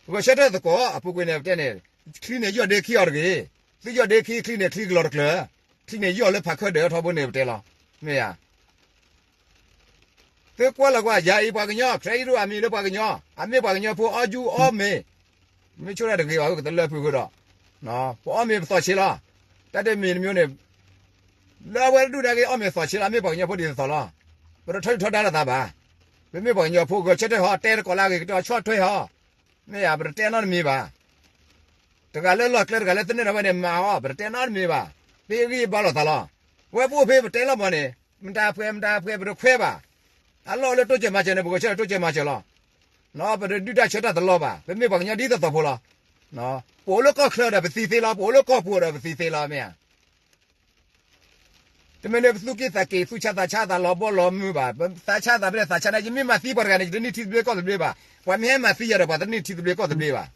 ဂဲၤဆၢထၢၣ်သကိး အပူၤကွံာ်န့ၣ်ပတဲန့ၣ် ချံန့ၣ်ယီၢ်ဒ့ခံအီၤတဂ့ၤ. သုယီၢ်ဒ့ခံ ချံန့ၣ်ချံကလီၤတကျၢၤ, ချံန့ၣ်ယီၢ်လၢဖးခၢၣ်ဒၢး ထီဘိန့ၣ်ပတဲလီၤ. မ့ၢ်ဧါ. သုကွၢ်လီၤကွၢ် ယၤအံၤပှၤကညီ ခရံာ်အံၤဒိၣ်အမံၤလၢပှၤကညီ, အမ့ၢ်ပှၤကညီဖိအီၣ်ယူၢ်အီၣ်မ့ၤ, မ့ၢ်ဆိၣ်တၢ်တဂ့ၤဘၣ် ကတလၢဖုးဃုာ်ဒီး, ပအီၣ်မ့ၤပသီၣ်ဆ့လီၤ. တၢ်တမံၤတမံၤန့ၣ် လၢအဝဲတဒူၣ်နာ်က့ အီၣ်မ့ၤသီၣ်ဆ့လီၤ မ့ၢ်ပှၤကညီဖိဒ်သိးသိးလီၤ. ပတထီဒုၣ်ထီဒါလိာ်သးဘၣ်. ပမ့ၢ်ပှၤကညီဖိ ဂဲၤဆၢထၢၣ်ဟီ တဲသကိးလၢအဂ့ၤကတၢၢ် ဆီၣ်ထွဲဟီ, မ့ၢ်ဧါ ပတတဲနီတမံၤဘၣ်. တဂၤလၢလီၢ်ကျဲ တဂၤလၢသန့ၤဒီးဝဲန့ၣ် မၤအီၤ ပတတဲနီတမံၤဘၣ်. ပဟ့ၣ်ဂံၢ်ဟ့ၣ်ဘါလိာ်သးလီၤ. ပဝဲပအိၣ်ဖဲပတဲလီၤမးန့ၣ် မတၤပှဲၤ မတၤပှဲၤ ပတခွဲးဘၣ်. အလီၢ်အိၣ်လၢတိစၢၤမၤစၢၤန့ၣ် ပဂဲၤဆၢထၢၣ်တိစၢၤမၤစၢၤလီၤ. ပတဒုၣ်တၢ်ဆၢတၢ်တလီၢ်ဘၣ်. ပမ့ၢ်ပှၤကညီဒ်သိးသိးဖိလီၤ. ပအိၣ်လၢကီၢ်ချၢဒီးပသံသ့လီၤ, ပအိၣ်လၢကီၢ်ပူၤဒီးပသံသ့လီၤ မ့ၢ်ဧါ. တမ့ၢ်လၢပသူၣ်က့သးက့ၤ သူၣ်ဆါသးဆါသးလီၤဘီလီၤမုၢ်ဘၣ်. ပသးဆါသးဖဲလဲၣ်သးဆါန့ၣ် ယမ့ၢ်မၤသံပှၤတဂၤန့ၣ် ယတန့ၢ်ထံသဘျ့ကီၢ်သဘျ့ဘၣ်. ပှၤမ့ၢ်ဟဲမၤသံယၤဒီး ပှၤတန့ၢ်ထံသဘျ့ကီၢ်သဘျ့ဘၣ်.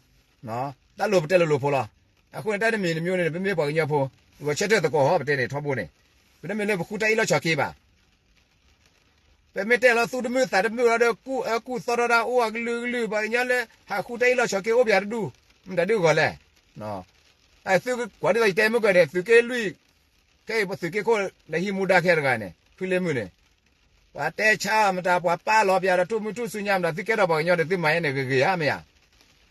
တၢ်လိၤပတဲလိၤလိၤဖိလီၤ. အဃိန့ၣ် တၢ်တမံၤတမံၤန့ၣ် ပမ့ၢ်ပှၤကညီဖိ ဂဲၤဆၢထၢၣ်သကိးဟီ ပတဲန့ၣ်ထီဘိန့ၣ် ပတမ့ၢ်လၢပဃုတၢ်အ့ၣ်လိာ်ဆိးက့ဘၣ်. ပမ့ၢ်တဲလီၤသူၣ်တမုာ်သးတမုာ်လီၤဒီး ကူၣ်အၢကူၣ်သီထီၣ်တၢ်အိၣ်အကလုာ်ကလုာ် ပှၤကညီလၢ ဟးဃုတၢ်အ့ၣ်လိာ်ဆိးက့အိၣ်ပယၤတဒူၣ် မတၤဒုးဂီၤလဲၣ်. သုကွၢ်ဒ်သိးယတဲမုၢ်ကဒီး သုးက့လွံၢ် ခဲအံၤပသုးက့ခိၣ် လဲၤဟံးမူဒါခဲတဂၤန့ၣ် ဖုလ့မုၢ်န့ၣ် ပှၤတဲဆါမတၤ ပှၤပာ်လီၤပယၤဒီး ထူၣ်မုၢ်ထူၣ်စုညါမတၤ သုကဲထီၣ်ပှၤကညီဒီး သုမၤယဲန့ၣ်ဂ့ၤဂ့ၤဧါ မ့ၢ်ဧါ.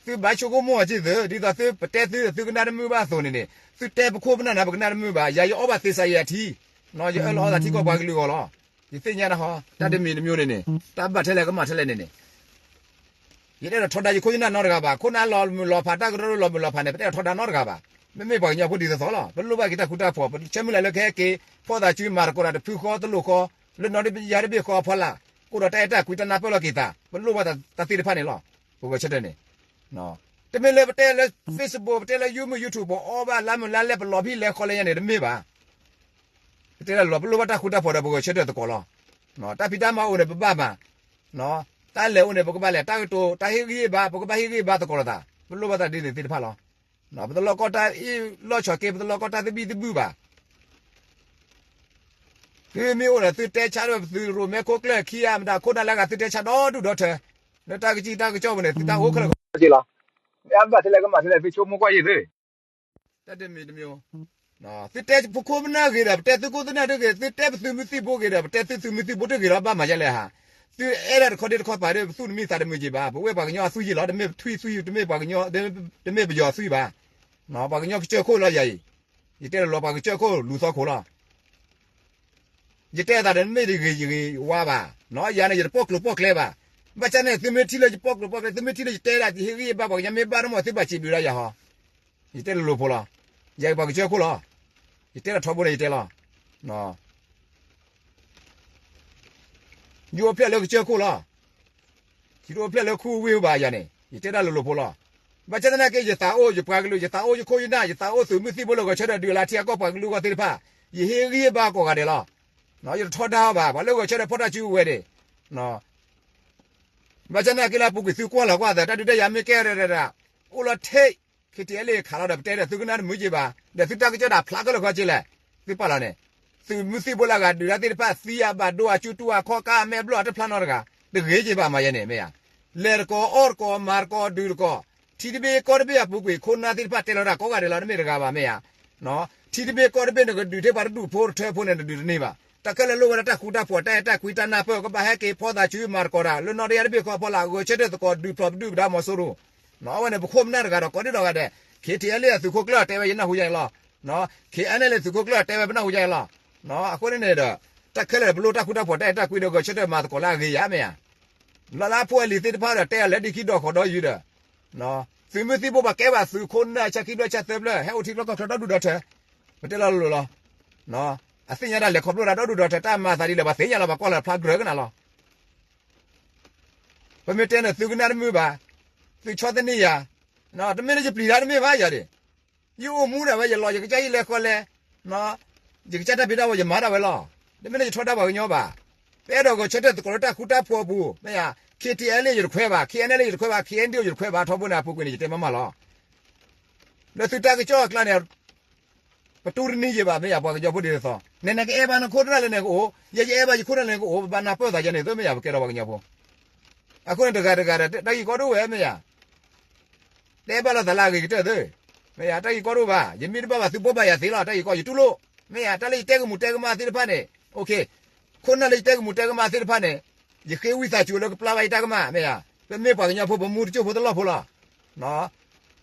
သုဘၣ်ဆိကမိၣ်အီၤက့ၤသု ဒ်သိးသုပတဲသု သုကနၣ်တမုာ်ဘၣ်အသိးန့ၣ်န့ၣ် သုတဲပခိၣ်ပနၢ်န့ၣ် ပကနၣ်တမုာ်ဘၣ်. ယၤယအီၣ်ဘၣ်သ့စးယၤထံ ယအၢၣ်လီၤအီသးထံကီၢ်ပှၤကလုာ်အဂီၢ်လီၤ. ယသ့ၣ်ညါနၤဟီ တၢ်တမံၤတမံၤန့ၣ်န့ၣ် တၢ်ဘၣ်ထဲလဲၣ်ကမၣ်ထဲလဲၣ်န့ၣ်န့ၣ် ယတအဲၣ်ဒိးထီဒါယခိၣ်ယနၢ်နီတဂၤဘၣ်. ခိၣ်နၢ်လီၤမုၢ်လီၤဖး တၢ်ကရၢကရိလီၤမုၢ်လီၤဖးန့ၣ် ပတအဲၣ်ဒိးထီဒါနီတဂၤဘၣ်. မ့မ့ၢ်ပှၤကညီဖိဒ်သိးသိးလီၤ. ပလိၣ်ဘၣ်က့ၤတၢ်ဃူတၢ်ဖိး ပဆၢမုၢ်လၢ်လၢကဟဲက့ၤ ဖီၣ်သးစု မၤသကိးတၢ်တဖုဃီတလိာ်ဃီ လၢနီၢ်တဘ့ၣ်ယၤတဘ့ၣ်ဃီအဖီလာ် ကအိၣ်ဒီးတၢ်အဲၣ်တၢ်ကွံ တၢ်နၢ်ပၢၢ်လီၤက့ၤသး ပလိၣ်ဘၣ်တၢ်သ့ၣ်တဖၣ်န့ၣ်လီၤ. ပဂဲၤဆၢထၢၣ်န့ၣ် တမ့ၢ်လၢပတဲလၢ Facebook ပတဲလၢ YouTube YouTube ပအီဘၣ်လါမုၢ်လါလဲ ပလီၤဖံးလဲၤဃီလဲညါန့ၣ် တမ့ၢ်ဘၣ်. ပတဲလၢလီၤ ပလိၣ်ဘၣ်တၢ်ဃူတၢ်ဖိးဒီးပဂဲၤဆၢထၢၣ်သကိးလီၤ. တၢ်ဖံးတၢ်မၤအိၣ်န့ၣ် ပဘၣ်မၤ, တၢ်လဲၤအိၣ်န့ၣ် ပကဘၣ်လဲၤ, တၢ်ကတိၤ တၢ်ဟ့ၣ်ဂံၢ်ဟ့ၣ်ဘါ ပကဘၣ်ဟ့ၣ်ဂံၢ်ဟ့ၣ်ဘါသကိးလိာ်သး, ပလိၣ်ဘၣ်တၢ်ဒ်န့ၣ်သ့ၣ်တဖၣ်လီၤ. ပတလီၢ်ကီၢ်တၢ်အ့ၣ်လီၢ်ဆီးက့, ပတလီၢ်ကီၢ်တၢ်သဘံၣ်သဘုၣ်ဘၣ်. သုမ့ၢ်အိၣ်ဒီးသုတဲဆါဒီး ပသုးရိၣ်မဲခိၣ်ကျၢၢ်ခံဂၤမတၤ ခိၣ်နၢ်လၢအဂၤ သုတဲဆါဒီဒူၣ်ဒီထၢ, လၢတၢ်ကစံၣ်တၢ်ကစီၣ်ပူၤန့ၣ် သုတၢ်အိၣ်ခဲလၢာ်လီၤ. မ့ၢ်အဘၣ်ထဲလဲၣ်ကမၤထဲလဲၣ် သုဆိကမိၣ်ကွၢ်ယံၤသု, တၢ်တမံၤတမံၤ, သုတဲပခိၣ်ပနၢ်ဂ့ၤဒီး ပတဲသုခိၣ်သုနၢ်တဂ့ၤ, သုတဲပသုးမုၢ်သံၣ်ဘိဂ့ၤဒီး ပတဲသုသုးမုၢ်သံၣ်ဘိတဂ့ၤလီၤ ဘၣ်မၤယဲလဲၣ်ဧါ. သုအဲၣ်ဒၣ်တခီဒ့တခီပၤဒီး ပသူၣ်တမံသးတမုာ်က့ၤဘၣ်, ပဝဲပှၤကညီအသွံၣ်ယံၤလီၤ, တမ့ၢ်ပထွံၣ်သွံၣ်, တမ့ၢ်ပှၤကညီ, တမ့ၢ်ပယီၤသွံၣ်ဘၣ်. ပှၤကညီကစၢၢ်ခိၣ်လီၤယၤအံၤ, ယတဲလီၤလီၤ ပှၤကစၢၢ်ခိၣ်လူၤသီခိၣ်လီၤ. ယတဲအသးဒီး မ့ၢ်တဂ့ၤယဂ့ၤယဝါဘၣ်, ယၤန့ၣ် ယတပီၣ်ကျိၤပီၣ်ကျဲဘၣ်. ဘၣ်ဆၣ်န့ၣ် သုမ့ၢ်ထံၣ်လၢယပီၣ်ကျိၤပီၣ်ကျဲ, သုမ့ၢ်ထံၣ်လၢယတဲဒၣ် ယဟ့ၣ်ဂံၢ်ဟ့ၣ်ဘါပှၤကညီ မ့ၢ်ဘၣ်တမီၢ် သုဘၣ်စံးဘျုးဒၣ်ယၤဟီ, ယတဲလိၤလိၤဖိလီၤ. ယၤအံၤပှၤကစၢၢ်ခိၣ်လီၤ. ယတဲလီၤထီဘိန့ၣ် ယတဲလီၤ ယအိၣ်ဖျဲၣ်လၢကစၢၢ်ခိၣ်လီၤ. ယတအိၣ်ဖျဲၣ်လၢခူဝ့ၢ်ဘၣ်ယၤန့ၣ် ယတဲဒၣ်လိၤလိၤဖိလီၤ. ဘၣ်ဆၣ်သနာ်က့ ယသးအိၣ်ယပှၤကလုာ်, ယသးအိၣ်ယခိၣ်ယနၢ်, ယသးအိၣ်သုးမုၢ်သံၣ်ဘိလၢဂဲၤဆၢထၢၣ် ဒုးအလၢထံအကီၢ်ပှၤကလုာ်အဂီၢ်သ့ၣ်တဖၣ်, ယဟ့ၣ်ဂံၢ်ဟ့ၣ်ဘါကိးဂၤဒဲးလီၤ. ယတထီဒါအီၤဘၣ်, ပှၤလၢဂဲၤဆၢထၢၣ်ဖီၣ်တၢ်စုကဝဲၤန့ၣ် ဘၣ်ဆၣ်သနာ်က့လၢအပူၤကွံာ် သုကွၢ်လီၤကွၢ်သး တၢ်ဒုးတၢ်ယၤမ့ၢ်ကဲရဲၣ်ရဲၣ်ဒၣ်, အိၣ်လီၤထဲး, ခ့ထံအဲလ့ၣ်ခးလီၤဒီး ပတဲဒီးသုကနၣ်တမုာ်က့ၤဘၣ်, ဒီးသုတၢ်ကစီၣ်ဒၣ်ဖျါကလၢာ်ခီက့လဲၣ်, သုပာ်လီၤန့ၣ်, သုးမုၢ်သံၣ်ဘိလၢအဂၤဒုးတၢ်သ့ၣ်တဖၣ် သံအဘၣ်ဒိအစုတူၢ်အခီၣ် ကါအမဲာ်ဘျီၣ်အတဖျါနီတဂၤ, တဂ့ၤက့ၤဘၣ်မးယဲန့ၣ် မ့ၢ်ဧါ. လဲၤတကိးအီၣ်တကိးမၤတကိးဒုးတကိး, ထံတဘ့ၣ်ကီၢ်တဘ့ၣ်အပူၤကွံာ် ခိၣ်နၢ်သ့ၣ်တဖၣ်တဲလီၤတၢ်ကိးဂၤဒဲးလီၤ တမ့ၢ်တဂၤဘၣ် မ့ၢ်ဧါ. ထံတဘ့ၣ်ကီၢ်တဘ့ၣ်နကဒုးထဲပှၤတဒူၣ်ဖိတထၢဖိန့ၣ် နဒုးတန့ၢ်ဘၣ်. တၢ်ခဲလၢာ်လိၣ်ဝဲဒၣ်တၢ်ဃူတၢ်ဖိး တၢ်အဲၣ်တၢ်ကွံတၢ်နၢ်ပၢၢ် ကဘၣ်ဟဲက့ၤဖီသးစုမၤတကိးတၢ် လၢနီၣ်တယၢ်တဘ့ၣ်ဃီဖီလာ် ဂဲၤဆၢထၢၣ်သကိးဒုးဖျိးပဒုၣ်ပဒါမီၤစိရိၤ, အဝဲန့ၣ် ပခိၣ်ပနၢ်တဂၤဒီးကိးဒံးနီၢ်ဂၤဒဲး, ခ့ထံအဲလ့ၣ်အသုးခိၣ်ကျၢၢ်တဲဝဲယနၢ်ဟူယါအံၤလီၤ. ခ့အဲလ့ၣ်သုးခိၣ်ကျၢၢ်တဲဝဲပနၢ်ဟူယါအံၤလီၤ. အဃိန့ၣ်ဒီး တၢ်ခဲလၢာ်ပလိၣ်တၢ်ဃူတၢ်ဖိး တၢ်အဲၣ်တၢ်ကွံဒီးဂဲၤဆၢထၢၣ်မၤသကိးလၢအဂ့ၤယါ မ့ၢ်ဧါ. လၢလၢအဖိအလံၤသ့ၣ်တဖၣ်ဒီး တဲအီၤလၢဒံခံဒီးဃီၤဒီးယုာ်ဒီး သုးမုၢ်သံၣ်ဘိပှၤကဲဘၣ်သုးခိၣ်နၢ်ဆၢခံဘျၢဆၢသၢဘျၢ ဟဲအိၣ်ထံကျိကီၢ်ချၢဒီဒူၣ်ဒီထၢ, ပတဲလီၤလိၤလီၤ. အသ့ၣ်ညါတၢ်လဲၤခီဖျိတၢ်ဒီဒူၣ်ဒီထၢ တၢ်မၤသးဒ်လဲၣ် ပှၤသ့ၣ်ညါလီၤ ပှၤကွၢ်လီၤဖျါကြၢးကနၤလီၤ. ပမ့ၢ်တဲန့ၣ် သုကနၣ်တမုာ်ဘၣ်, သုဆီၣ်သနံးယၤ, တမ့ၢ်လၢယပျံၤတၢ်တမ့ၢ်ဘၣ်ယၤဒၣ် ယအိၣ်မူဒၣ်ဝဲ ယလီၤယကစၢ်ယလဲၤဃီလဲၤ, ယကစၢ်တၢ်ဖံးတၢ်မၤယမၤဒၣ်ဝဲလီၤ. တမ့ၢ်လၢယထီဒါပှၤကညီဘၣ်. ပအဲၣ်ဒိးဂဲၤဆၢထၢၣ်သကိးလၢတၢ်ဃူတၢ်ဖိးအပူၤ မ့ၢ်ဧါ. ခ့ထံအဲလ့ၣ်ယတခွဲးဘၣ်, ခ့အဲလ့ၣ်ယတခွဲးဘၣ်, ခ့အဲဒိၣ်ယတခွဲးဘၣ် ထီဘိန့ၣ် အပူၤကွံာ်န့ၣ် ယတဲမးမးလီၤ. လၢသုတၢ်ကစီၣ်အကျါန့ၣ် ပတူၢ်တနံၤယံၤဘၣ် မ့ၢ်ဧါ ပှၤကညီဖိဒ်သိး နနကအဲၣ်ဘၣ်နခိၣ်နၢ်လၢနကအိၣ်, ယဲယအဲၣ်ဘၣ်ယခိၣ်နၢ်လၢနကအိၣ် ပဘၣ်နၢ်ပၢၢ်သးယဲန့ၣ် သုမ့ၢ်ဧါ ပကဲထီၣ်ပှၤကညီဖိ. အဃိန့ၣ် တဂၤတဂၤဒီး တၢ်ဂ့ၢ်ကီဒိၣ်ဝဲ မ့ၢ်ဧါ. တအဲၣ်ဘၣ်လိာ်သးလၢအဂ့ၤကတၢၢ်သု, မ့ၢ်ဧါ. တၢ်ဂ့ၢ်ကီဒိၣ်ဘၣ်, ယမ့ၢ်တဘၣ်ဘၣ်သုဘိးဘၣ်ယၤသ့လီၤ, တၢ်ဂ့ၢ်ကီ ယတူၢ်လိာ်, မ့ၢ်ဧါ. တၢ်လၢယတဲကမူးတဲကမၣ်သ့ၣ်တဖၣ်န့ၣ် OK, ခိၣ်နၢ်လၢယတဲကမူးတဲကမၣ်သ့ၣ်တဖၣ်န့ၣ် ယဃ့ဝံသးစူၤလၢကပျၢ်ဘၣ်ယတၢ်ကမၣ် မ့ၢ်ဧါ. ပမ့ၢ်ပှၤကညီဖိ ပမူတစိၢ်ဖိတလီၢ်ဖိလီၤ.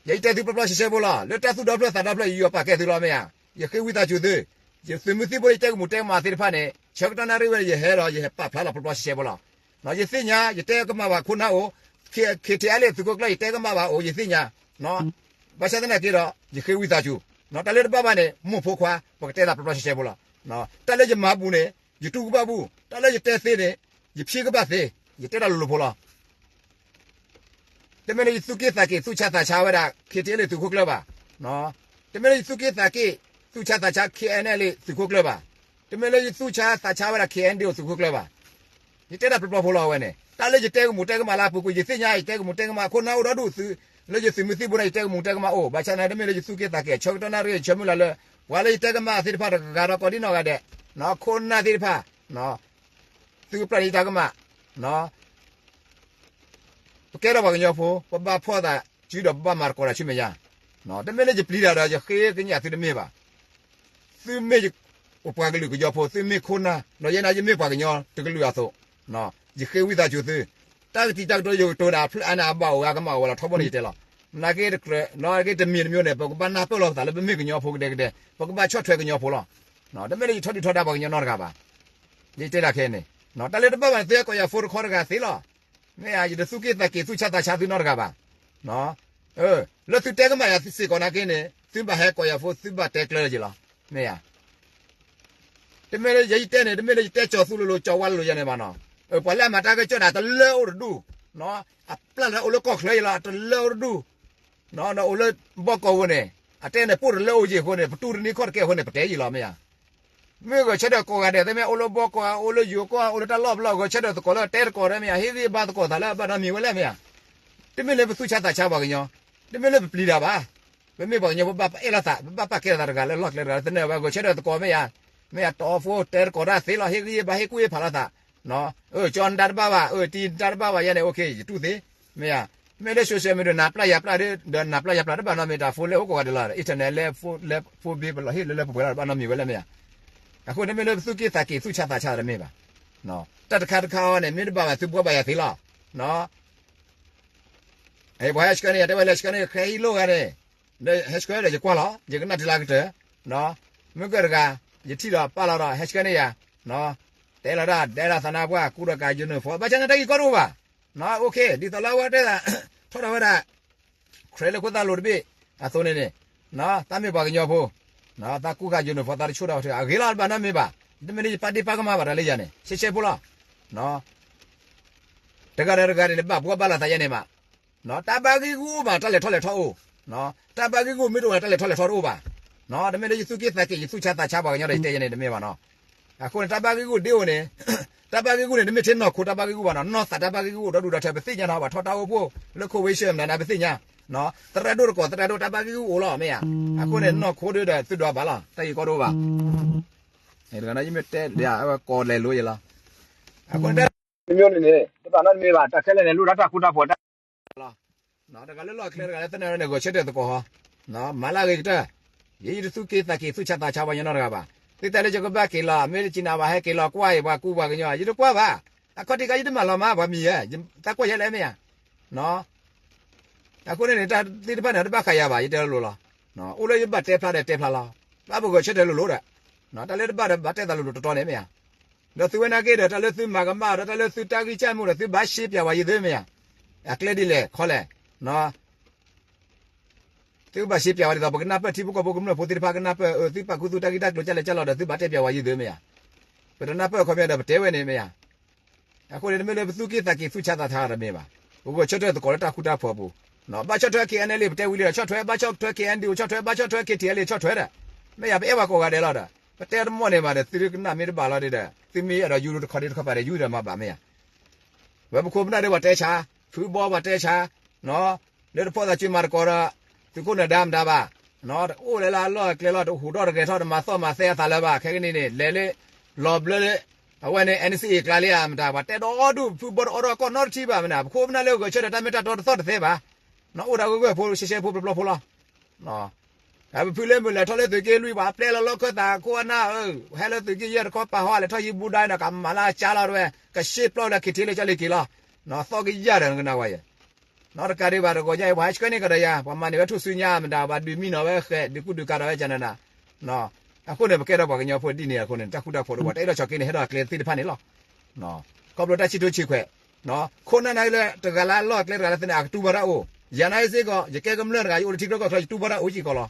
ယဲယတဲသုပျီပျီဆှဲဆှဲဖိလီၤ, လၢတၢ်သူၣ်ဒီဖျၢၣ်သးဒီဖျၢၣ် ယယီၤပာ်ကဲသုလီၤ မ့ၢ်ဧါ. ယဃ့ဝံသးစူၤသု, ယသုးမုၢ်သံၣ်ဘိလၢယတဲကမူးတဲကမၣ်သ့ၣ်တဖၣ်န့ၣ် ဆၢကတီၢ်နၣ်ရံၣ်ဝဲ ယဟဲဒီး ယဟဲပာ်ဖျါလီၤပျီပျီဆှဲဆှဲဖိလီၤ. ယသ့ၣ်ညါ ယတဲကမၣ်ဘၣ်ခိၣ်နၢ်အိၣ်, ခ့ထံအဲလ့ၣ်သုးခိၣ်ကျၢၢ် ယတဲကမၣ်ဘၣ်အိၣ် ယသ့ၣ်ညါ ဘၣ်ဆၣ်သနာ်က့ဒီး ယဃ့ဝံသးစူၤ, တၢ်လၢတဘၣ်ဘၣ်န့ၣ် မိၢ်ဖိခွါ ပကတဲသးပျီပျီဆှဲဆှဲဖိလီၤ. တၢ်လၢယမၤဘူးန့ၣ် ယတူၢ်ကဘၣ်ဘူး, တၢ်လၢယတဲသ့န့ၣ် ယဖံးကဘၣ်သ့, ယတဲတၢ်လိၤလိၤဖိလီၤ. တမ့ၢ်လၢယသူၣ်က့ၣ်သးက့ၣ် သူၣ်ဆါသးဆါဝဲဒၣ် ခ့ထံအဲလ့ၣ်သုးခိၣ်ကျၢၢ်ဘၣ်. တမ့ၢ်လၢယသူၣ်က့ၣ်သးက့ၣ် သူၣ်ဆါသးဆါ ခ့အဲလ့ၣ်သုးခိၣ်ကျၢၢ်ဘၣ်. တမ့ၢ်လၢယသူၣ်ဆါသးဆါဝဲဒၣ် ခ့အဲဒိၣ်သုးခိၣ်ကျၢၢ်ဘၣ်. ယတဲတၢ်ပျီပျီဖိလီၤဝဲန့ၣ်, တၢ်လၢယတဲကမူးတဲကမၣ်လၢအပူၤကွံာ် ယသ့ၣ်ညါ ယတဲကမူးတဲကမၣ် ခိၣ်နၢ်အိၣ်ဒီဒူၣ်သု, လၢယသုးမုၢ်သံၣ်ဘိန့ၣ် ယတဲကမူးတဲကမၣ်အိၣ်, ဘၣ်ဆၣ်န့ၣ် တမ့ၢ်လၢယသူၣ်က့ၣ်သးက့ၣ် ဆၢကတီၢ်နၣ်ရံၣ် ယဆၢမုၢ်လၢ်လၢ ပှၤလၢယတဲကမၣ်သ့ၣ်တဖၣ်တဂၤဒီးကိးဒံနီၢ်ဂၤဒဲး, ခိၣ်နၢ်သ့ၣ်တဖၣ် သုကပျၢ်န့ၢ်ယတၢ်ကမၣ်, ပကဲထီၣ်ပှၤကညီဖိ ပဘၣ်ဖီၣ်သးစုဒီးပဘၣ်မၤသကိးတၢ်ဆူမဲာ်ညါ, တမ့ၢ်လၢယပျံၤတၢ်ဒီး ယဃ့ကညးသုတမ့ၢ်ဘၣ်. သုမ့ၢ်ပပှၤကလုာ်ကညီဖိ, သုမ့ၢ်ခိၣ်နၢ်, ဒီးယဲန့ၣ် ယမ့ၢ်ပှၤကညီတကလုာ်အသိး, ယဃ့ဝံသးစူၤသု, တၢ်ကတံာ်တၢ်ကတိၤယကတိၤန့ၣ် အဖျၢၣ်အါန့ၣ် အဘၣ်အိၣ်ဝဲ အကမၣ်အိၣ်ဝဲလီၤ ထီဘိန့ၣ်ယတဲလီၤ. နာ်က့တကြၢး နာ်က့တမံၤတမံၤန့ၣ် ပကဘၣ်နၢ်ပၢၢ်လိာ်ပသးလၢပမ့ၢ်ကညီဖိကဒဲကဒဲ, ပကဘၣ်ဆီၣ်ထွဲကညီဖိလီၤ. တမ့ၢ်လၢယထီဒုၣ်ထီဒါပှၤကညီနီတဂၤဘၣ်. ယတဲဒၣ်ခဲအံၤန့ၣ်, တၢ်လၢတဘၣ်ဘၣ်န့ၣ် သုဟဲကိးယၤဖိတခီတဂၤသ့လီၤ. မ့ၢ်ဧါ, ယတသူၣ်က့ၣ်သးက့ၣ် သူၣ်ဆါသးဆါသုနီတဂၤဘၣ်. လၢသုတဲကမၣ်ယၤစ့ၢ်ကီးနာ်က့န့ၣ် သုဘၣ်ဟဲကိးယၤဖိ သုဘၣ်တဲကျၢၤယၤလီၤ. မ့ၢ်ဧါ. တမ့ၢ်လၢယဲယတဲန့ၣ် တမ့ၢ်လၢယတဲကၠီၤသူလိၤလိၤ ကၠီၤဝါလိၤလိၤယၤန့ၣ်ဘၣ်နီၤ. ပှၤလၢအမၤတၢ်ကစီၣ်ဒၣ်တလၢအိၣ်တဒူၣ်, အပျၢ်လၢအိၣ်လၢကီၢ်ချၢယၤလီၤ တလၢအိၣ်တဒူၣ်. အိၣ်လၢဘီကီၢ်ဝဲန့ၣ် အတဲန့ၣ် ပိၢ်တလၢအိၣ်ယံၤအဃိန့ၣ် ပတူၢ်တနံၤခီၣ်တကဲအဃိန့ၣ် ပတဲယံၤလီၤမ့ၢ်ဧါ. မ့ၢ်ဂဲၤဆၢထၢၣ်ကိးဂၤဒဲး သ့မ့ၢ်အိၣ်လၢဘီကီၢ် အိၣ်လၢယိၤကီၢ် အိၣ်လၢတၢ်လီၢ်ပလီၢ် ဂဲၤဆၢထၢၣ်သကိးလၢတဲသကိးတမ့ၢ်ဧါ ဟ့ၣ်ဂံၢ်ဟ့ၣ်ဘါသကိးသးလၢအဘၣ်နီတမံၤဝဲလဲၣ်မ့ၢ်ဧါ. တမ့ၢ်လၢပသူၣ်ဆါသးဆါပှၤကညီ, တမ့ၢ်လၢပပျံၤတၢ်ဘၣ်. ပမ့ၢ်ပှၤကညီ ပဘၣ်ပအဲၣ်လိာ်သး ပဘၣ်ပာ်ကဲလိာ်သးတဂၤလၢလီၢ်ကျဲတဂၤလၢသနၢၣ်ဝဲ ဂဲၤဆၢထၢၣ်သကိးမ့ၢ်ဧါ. မ့ၢ်ဧါ တီအဖိတဲသကိးတၢ်သ့လီၤ ဟ့ၣ်ဂံၢ်ဟ့ၣ်ဘါ ဟ့ၣ်ကူၣ်ဟ့ၣ်ဖးလိာ်သး ကၠီနတၢ်တဘၣ်ဘၣ် အၢ တံၤနတၢ်တဘၣ်ဘၣ်ယဲန့ၣ် အိၣ်ခ့ ယတူၢ်သ့ မ့ၢ်ဧါ. မ့ၢ်လၢ social media နၤပျၢ်ယၤပျၢ်ဒီး နၤပျၢ်ယၤပျၢ်တဘၣ်နီတမံၤ တၢ်ဖိလဲအိၣ်ကိးဂၤဒဲးလီၤ internet လဲ phone လဲ phone bill ပလီၤဟ့ၣ်လၢလၢပှဲၤပှဲၤလီၤ တဘၣ်နီတမံၤဝဲလဲၣ်မ့ၢ်ဧါ. အဃိန့ၣ်မ့ၢ်လၢပသူၣ်က့ၣ်သးက့ၤသူၣ်ဆါသးဆါတမ့ၢ်ဘၣ်. တၢ်တခါတခါအံၤန့ၣ် မ့ၢ်တဘၣ်ဘၣ်သုဘှီဘၣ်ယၤသ့လီၤ. ပှၤဟဲဆှၢန့ၢ်ယၤ တဲဝဲလဲၤဆှၢန့ၢ် ဃဲဟံၣ်လိၣ်ဂၤန့ၣ် ဟဲဆှၢဒီးယကွၢ်လီၤ ယကနၣ်တုၤလၢအကတၢၢ်. မ့ၢ်ကၢၢ်တဂၤ ယထံၣ်ဒီးပာ်လီၤဒီး ဟဲဆှၢန့ၢ်ယၤ တဲလီၤတၢ်ဒဲးလီၤသးနါပှၢ် ကူဒီးကး uniform ဘၣ်ဆၣ်န့ၣ် တၢ်ဂ့ၢ်ကီတအိၣ်ဘၣ်. အိၣ်ခ့ ဒ်သိးလၢအဝဲတဲသး ထီၣ်ထီၣ်ဝဲဒၣ် ခရဲလၢခိၣ်သၣ်လိၤတဘ့ၣ် အသိးန့ၣ်န့ၣ် သးမ့ၢ်ပှၤကညီဖိ သးကူကး uniform သးတဆူၣ်ထီၣ်ဝဲ အဂ့ၤလီၤ တဘၣ်နီတမံၤဘၣ်. တမ့ၢ်လၢယပာ်ဒ့ၣ်ပာ်ကမၣ်ဘၣ်တၢ်လၢယၤန့ၣ် ရှဲရှဲဖိလီၤ. တဂၤဒီးတဂၤန့ၣ် ဘၣ်ဘှီဘၣ်လီၤသးယဲန့ၣ်မး တၢ်ဘၣ်ဂ့ၢ်ဂူၢ်အိၣ်မး တၢ်လဲၤထီၣ်လဲၤထီအိၣ်. တၢ်ဘၣ်ဂ့ၢ်ဂူၢ်မ့ၢ်တအိၣ်န့ၣ် တၢ်လဲၤထီၣ်လဲၤထီတအိၣ်ဘၣ်. တမ့ၢ်လၢယသူၣ်က့ၣ်သးက့ၤ ယသူၣ်ဆါသးဆါပှၤကညီဒီး ယတဲယဲန့ၣ် တမ့ၢ်ဘၣ်နီၤ. အဃိန့ၣ် တၢ်ဘၣ်ဂ့ၢ်ဂူၢ်ဒ်အိၣ်န့ၣ် တၢ်ဘၣ်ဂ့ၢ်ဂူၢ်န့ၣ် တမ့ၢ်ထဲနီၢ်ခိတၢ်ဘၣ်ဂ့ၢ်ဂူၢ်ဘၣ်နီၤ နီၢ်သးတၢ်ဘၣ်ဂ့ၢ်ဂူၢ်အိၣ်ဒီဒူၣ်ဒီထၢ ပသ့ၣ်ညါနီၤ ပှၤထီၣ်တၢ်အိၣ်ဖှိၣ်လၢ coalition မနုၤန့ၣ် ပသ့ၣ်ညါ သရၣ်ဒိၣ်တကိး သရၣ်ဒိၣ်တၢ်ဘၣ်ဂ့ၢ်ဂူၢ်အိၣ်လီၤ မ့ၢ်ဧါ. အဃိန့ၣ် နီၢ်ခိဒုဒီး သုဒွးဘၣ်လီၤ တၢ်ဂ့ၢ်ကီတအိၣ်ဘၣ်. ယမ့ၢ်တဲ ကိးလဲၤလိယလီၤ. အဃိန့ၣ် တမံၤန့ၣ်န့ၣ် တဘၣ်နီတမံၤဘၣ် တၢ်ခဲလၢာ်န့ၣ် လိၣ်ဒၣ်တၢ်ဃူတၢ်ဖိးတၢ် လီၤ. တဂၤလၢလီၢ်ကျဲတဂၤလၢသနၢၣ်န့ၣ် ဂဲၤဆၢထၢၣ်သကိးဟီ မၤလၢအဂ့ၤကတၢၢ်. ယတသူၣ်က့ၣ်သးက့ၤ သူၣ်ဆါသးဆါပှၤကညီနီတဂၤဘၣ်. သုတဲလၢယကဘၣ်က့ၤလီၤ မ့ၢ်တကံနၤဘၣ် ဟဲက့ၤလီၤကွၢ်အံၤ ပှၤကူပှၤကညီ ယတကွၢ်ဘၣ်. အခီၣ်ထံးခါ ယတမၤလီၤမး ပှၤမံၤယဲ တၢ်ကွၢ်ယဲလဲၣ်မ့ၢ်ဧါ. အဃိန့ၣ်န့ၣ် တၢ်သ့ၣ်တဖၣ်န့ၣ် တဘၣ်ဃးယၤဘၣ် ယတဲလိၤလိၤလီၤ. အိၣ်လၢယဘၣ်တဲဖျါဒီးတဲဖျါလီၤ. ဘၣ်ပဂဲၤဆၢထၢၣ်လိၤလိၤဒီး တၢ်လၢတဘၣ်ဒီးဘၣ်တဲသးလိၤလိၤတီတီန့ၣ်မ့ၢ်ဧါ. ဒီးသုဝဲနာ်က့ဒီး တၢ်လၢသုမၤကမၣ်ဒီး တၢ်လၢသုတၢ်ဂံၢ်စၢ်မူဒီး သုဘၣ်ရှဲပၠးဝဲယသုမ့ၢ်ဧါ. အကျဲဒ်လဲၣ်ခီလဲၣ် သုကဘၣ်ရှဲပၠးဝဲဒ်သိး ပကနၢ်ပၢၢ်ထံဖိကီၢ်ဖိကမျၢၢ်ဖိသ့ၣ်တဖၣ်ကနၢ်ပၢၢ် သုပာ်ခူသူၣ်တၢ်ဂံၢ်တၢ်ကျိၤကလဲၣ်ကလီၤဒီး သုဘၣ်တဲပၠးဝဲယသုမ့ၢ်ဧါ. ပတနၢ်ပၢၢ်အခီပညီဒီး ပတဲဝဲန့ၣ်မ့ၢ်ဧါ. အဃိန့ၣ် တမ့ၢ်လၢပသူၣ်က့ၣ်သးက့ၤသူၣ်ဆါသးဆါတမ့ၢ်ဘၣ်. ပဂဲၤဆၢထၢၣ်သကိးလၢတၢ်ဃူတၢ်ဖိးအပူၤ. ဘၣ်ဆီၣ်ထွဲ K N L A ပတဲဝံၤလံဒီး ဆီၣ်ထွဲ ဘၣ်ဆီၣ်ထွဲ K N D O ဆီၣ်ထွဲ ဘၣ်ဆီၣ်ထွဲ K T L A ဆီၣ်ထွဲဒီး မ့ၢ်ယၤ ပအဲၣ်ပှၤကိးဂၤဒဲးလီၤဒီး ပတဲတမီၢ်န့ၣ်ဘၣ်ဒီး သုကနၣ်မ့ၢ်တဘၣ်လီၤဒီး သုမ့ၢ်အဲၣ်ဒိးယူတခီဒ့တခီပၤဒီး ယူဒီးမၤဘၣ်မ့ၢ်ဧါ. ဝဲပခိၣ်ပနၢ်ဒီးပှၤတဲဆါ ဖုဘီပှၤတဲဆါ လၢတဖီၣ်သးစုမၤသကိးဒီး သုးခိၣ်နၢၤဒါမတၤဘၣ် တအိၣ်လၢလၢအလီၢ်အကျဲလီၤ တဟူးထီၣ်တဂဲၤထီၣ် တမၤသီၣ်မၤသဲအသးလၢၤဘၣ် ခဲကနံၣ်န့ၣ် လဲၤလၢ လီၤဘျၢလၢ အဝဲန့ၣ် N C A ကျါလံဧါမတၤ ပှၤတဲဒီဒူၣ် ဖုဘီတအိးထီၣ်ကီၢ်နီတထံၣ်ဘၣ်မနုၤ ပခိၣ်ပနၢ်လၢဂဲၤဆၢထၢၣ်တၢ်မ့ၢ်တၢ်တီတသီၣ်တသဲဘၣ် အိၣ်ဒၣ်ဂၢၢ်ဂၢၢ်ဖိ ရှဲရှဲဖိပျီပျီဖိလီၤ. ပဖုလၢမုၢ်လဲၤထီၣ်လၢသုးက့လွံၢ် ပှၤပျဲလီၤလီၢ်ခၢၣ်သး ခိၣ်အနၢ်ဧၢ ဟဲလၢသုးက့ယဲၢ်တခီပာ်ဟီလဲၤထီၣ်ဟံးဘူးဒၣ်န့ၣ် ကမၤလၢအကၢလီၤတဝဲ ကရှဲပျီလၢ K T L A ကၢလံက့ၤလီၤ. သီၣ်ကယၢ်ဒီးနကနၣ်ဝဲယဲ နီတကးဒံးဘၣ်တဂီၤညါအံၤ ပှၤဟဲဆှၢန့ၢ်ကဒီးယၤ ပှၤမၤန့ၢ်ဝဲထူၣ်စုညါမတၤ ပှၤဒုးမံနီၤဝဲဃဲး ဒုးကူဒုးကၤဒီးဝဲကနနၤ အဃိန့ၣ် ပကဲထီၣ်ပှၤကညီဖိဒ်န့ၣ်အဃိန့ၣ် တၢ်ဃူတၢ်ဖိးတဝဲ တအဲၣ်ဒိးဆိးက့န့ၣ် ဟဲထီၣ်အကျဲသ့ၣ်တဖၣ်န့ၣ်လီၤ. ခီဖျိတၢ်ဆံၣ်ထူဆံၣ်ခွဲး ခိၣ်နၢ်နာ်က့လၢတဂၤလၢအလီၢ်အကျဲတဂၤလၢသန့ၣ် အကတူၢ်ဘၣ်တၢ်အိၣ် ယၤနာ်က့စ့ၢ်ကီး ယကဲကမျၢၢ်တဂၤ ယအိၣ်လၢထံချၢကီၢ်ချၢ ယတူၢ်ဘၣ်တၢ်အိၣ်စ့ၢ်ကီးလီၤ.